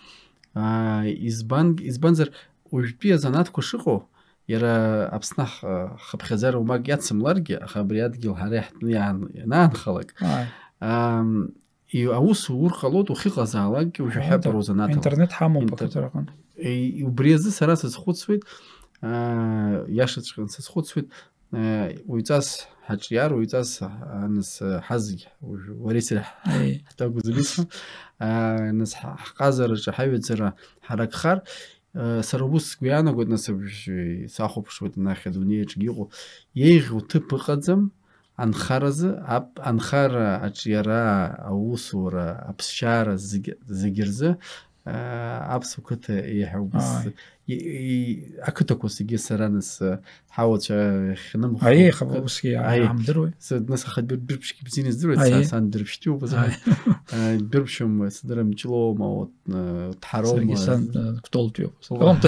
А, избан-, избанзар, уажәтәи азанааҭқәа шыҟоу, иара Аԥсны х-, хыԥхьаӡара умак иацымларгьы, аха абри адгьыл ҳара иаҳтәны иаан-, ианаанхалак, Ааи. ам, и-, аус ур ҟалоит, ухьыҟазаалакгьы, уажәы Ҳәа, ҳәа пароу занааҭ ала. Интернет ҳамоуп Интер-, ақыҭараҟны. И-, убри азы сара сазхәыцуеит, а, иашаҵәҟьаны сазхәыцуеит, а, уаҩҵас ҳаҿиар, уаҩҵас, а, нас, а, ҳазегь, уажәы уареи сареи Аи. Ҳтәы акәӡам исҳәо, а, нас ҳа-, ҳҟазараҿы ҳаҩаӡара ҳаракхар, а, сара ус сгәы иаанагоит, нас абжьы сахәаԥшуеит анахь адунеи аҿгьы иҟоу, еиӷьу ҭыԥ ыҟаӡам, анхаразы, ап-, анхара аҿиара, аусура, аԥсшьара зегь, зегь рзы, а, аԥсуа қыҭа еиҳауп. Ааи. И-, и-, ақыҭақәа зегьы сара нас, а, ҳауацәа иахьнымхо Аиеи, қыҭ-, усгьы аиеи. Иаамдыруеи? С-, нас аха Дәыр-, Дәырԥшьгьы бзианы издыруеит, са, Аиеи. Сан Дәырԥшьтәиуп, азы. Ааи. А, Дәырԥшьома, сыдырам, Ҷлоума, вот, а, Дҳароума. Саргьы сан, а, Кәтолтәиуп. Уа.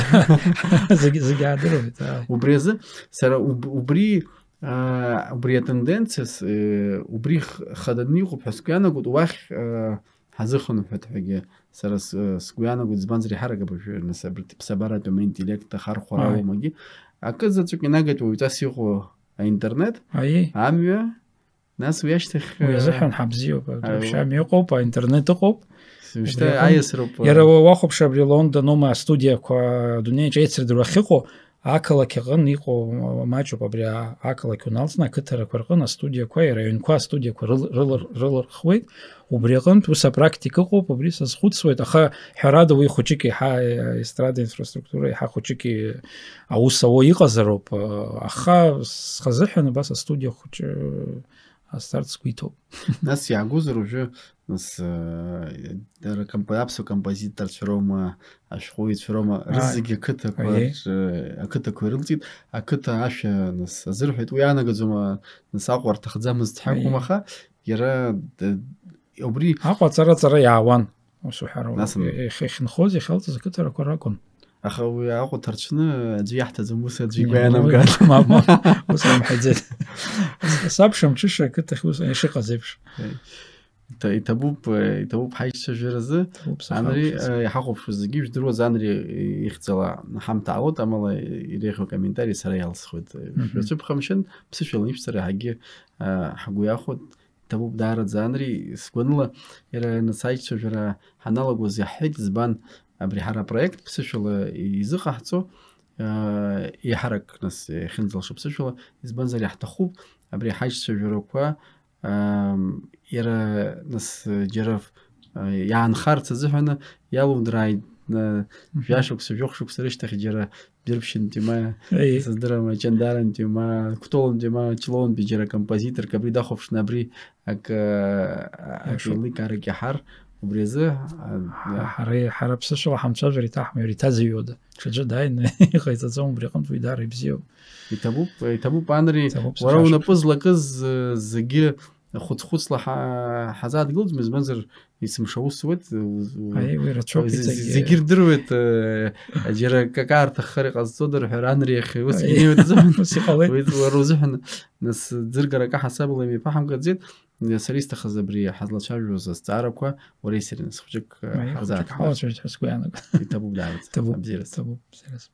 Зегь, зегь аадыруеит, ааи. Убри азы, сара уб-, убри, а, убри атенденциа, с-, э, убри х-, хаданы иҟоуп ҳәа сгәы иаанагоит, уахь, а, ҳазыхынҳәып ҳәагьы сара с-, э, сгәы иаанагоит, избанзар, иаҳарак абыржәы, нас, абарҭ иԥсабаратәым аинтеллект ахархәара Ааи. Аумагьы. Акы заҵәык инагеит уаҩҵас иҟоу аинтернет, Аиеи. Амҩа, нас уи ашьҭахь, Уи э, азыҳәан ҳабзиоуп, а, вообще амҩа ыҟоуп, аинтернет ыҟоуп. Уажәшьҭа Убри аҟынтә аиасроуп, э, иара уа-, уахәаԥш абри Лондон аума астудиақәа адунеи аҿы еицырдыруа ахьыҟоу, ақалақь аҟын иҟоу маҷуп, абри а-, ақалақь уналҵны, ақыҭарақәа рҟын астудиақәа, ираионқәа астудиақәа рыл-, рылар-, рылырхуеит. Убри аҟынтә ус апрактика ыҟоуп, убри сазхәыцуеит, аха ҳәарада уи хәыҷык еиҳа, э, естрада инфраструктура еиҳа хәыҷык и-, аус ауа иҟазароуп, э, аха схазыҳәан абас астудиа хәыҷы ҟасҵарц сгәы иҭоуп. Нас иаагозар уажәы, нас, э, дара компо-, аԥсуа композиторцәа роума, ашәҟәыҩҩцәа роума, Ааи. Рызегьы ақыҭақәа Аиеи. Рҿы, ақыҭақәа ирылҵит, ақыҭа ашәа, нас, азырҳәеит, уи иаанагаӡома, нас, Аҟәа рҭахӡамызт ҳәа акәым, Аиеи. Аха иара, д-, убри Аҟәа аҵара-ҵара иаауан, ус уҳәар, Нас ан- иахь-, иахьынхоз, иахьалҵыз ақыҭарақәа ракәын. Аха уи Аҟәа ҭарцәны аӡәы иаҳҭаӡам, ус аӡәы Иа, игәы иаанамган. Мап, мап, ус амҳәаӡеит. Сабша мҽыша ақыҭахь ус ишыҟаз еиԥш. Иҭа-, иҭабуп, э, иҭабуп ҳаицәажәаразы. Иҭабуп, саха Анри, ҳаицәажәаразы. Э, иҳахәаԥшуа зегьы, ижәдыруаз, Анри ихьӡала ҳамҭаалоит, амала иреиӷьу акомментари сара иалсхуеит. Мгм. Шәацәыԥхамшьан, ԥсышәала ишәҵара иаҳагьы, э, ҳгәы иахәоит. Иҭабуп даараӡа, Анри, сгәаныла, иара нас аиҿцәажәара ҳаналагоз иаҳҳәеит, избан, абри ҳара апроект ԥсышәала изыҟаҳҵо, аа, еиҳарак нас иахьынӡалшо ԥсышәала, избанзар иаҳҭахуп абри ҳаиҿцәажәарақәа, аа, иара нас џьара, аа, иаанхарц азыҳәаны иалудырааит, на, Мгм. Жәашықәса, жәохә шықәса рышьҭахь џьара Џьырԥшьынтәи ма, Еи. Сыздырам, Ҷандарантәи ма, Кәтолынтәи ма, Ҷлоунтәи џьара композиторк абри дахәаԥшны абри ак, ак Иашоуп. Еиликаарак иаҳар, убри азы, а, Ҳа-, ҳара, ҳара ԥсышәала ҳамцәажәар иҭаҳма, иара иҭазыҩуада? Ҽаӡәы дааины иҟаиҵаӡом, убри аҟынтә уи даара ибзиоуп. Иҭабуп, иҭабуп, Анри, Иҭабуп, уара сашәа. Унапы злакыз, э, зегьы хәыц-хәыцла ҳа-, ҳазааҭгылӡом, избанзар, есымша аус зуеит, у-, у-, Аи, уи рацәоуп зегь-, иҵегь. Зегьы ирдыруеит, э, џьара акы аарҭаххар иҟазҵода рҳәара, Анри иахьа усгьы Аи. Инеиуеит азыҳәан. Ус иҟалеит. Уи уара узыҳәан, нас, ӡыргарак ҳасабала имеиԥаҳамкаӡеит, сара исҭахыз абри ҳазлацәажәоз азҵаарақәа, уареи сареи нас хәҷык, э, Аи, хәҷык ҳазааҭгылаз. Ҳалацәажәеит ҳәа сгәы иаанагоит. Иҭабуп даараӡа. Иҭабуп, Абзиараз. Иҭабуп, бзиараз.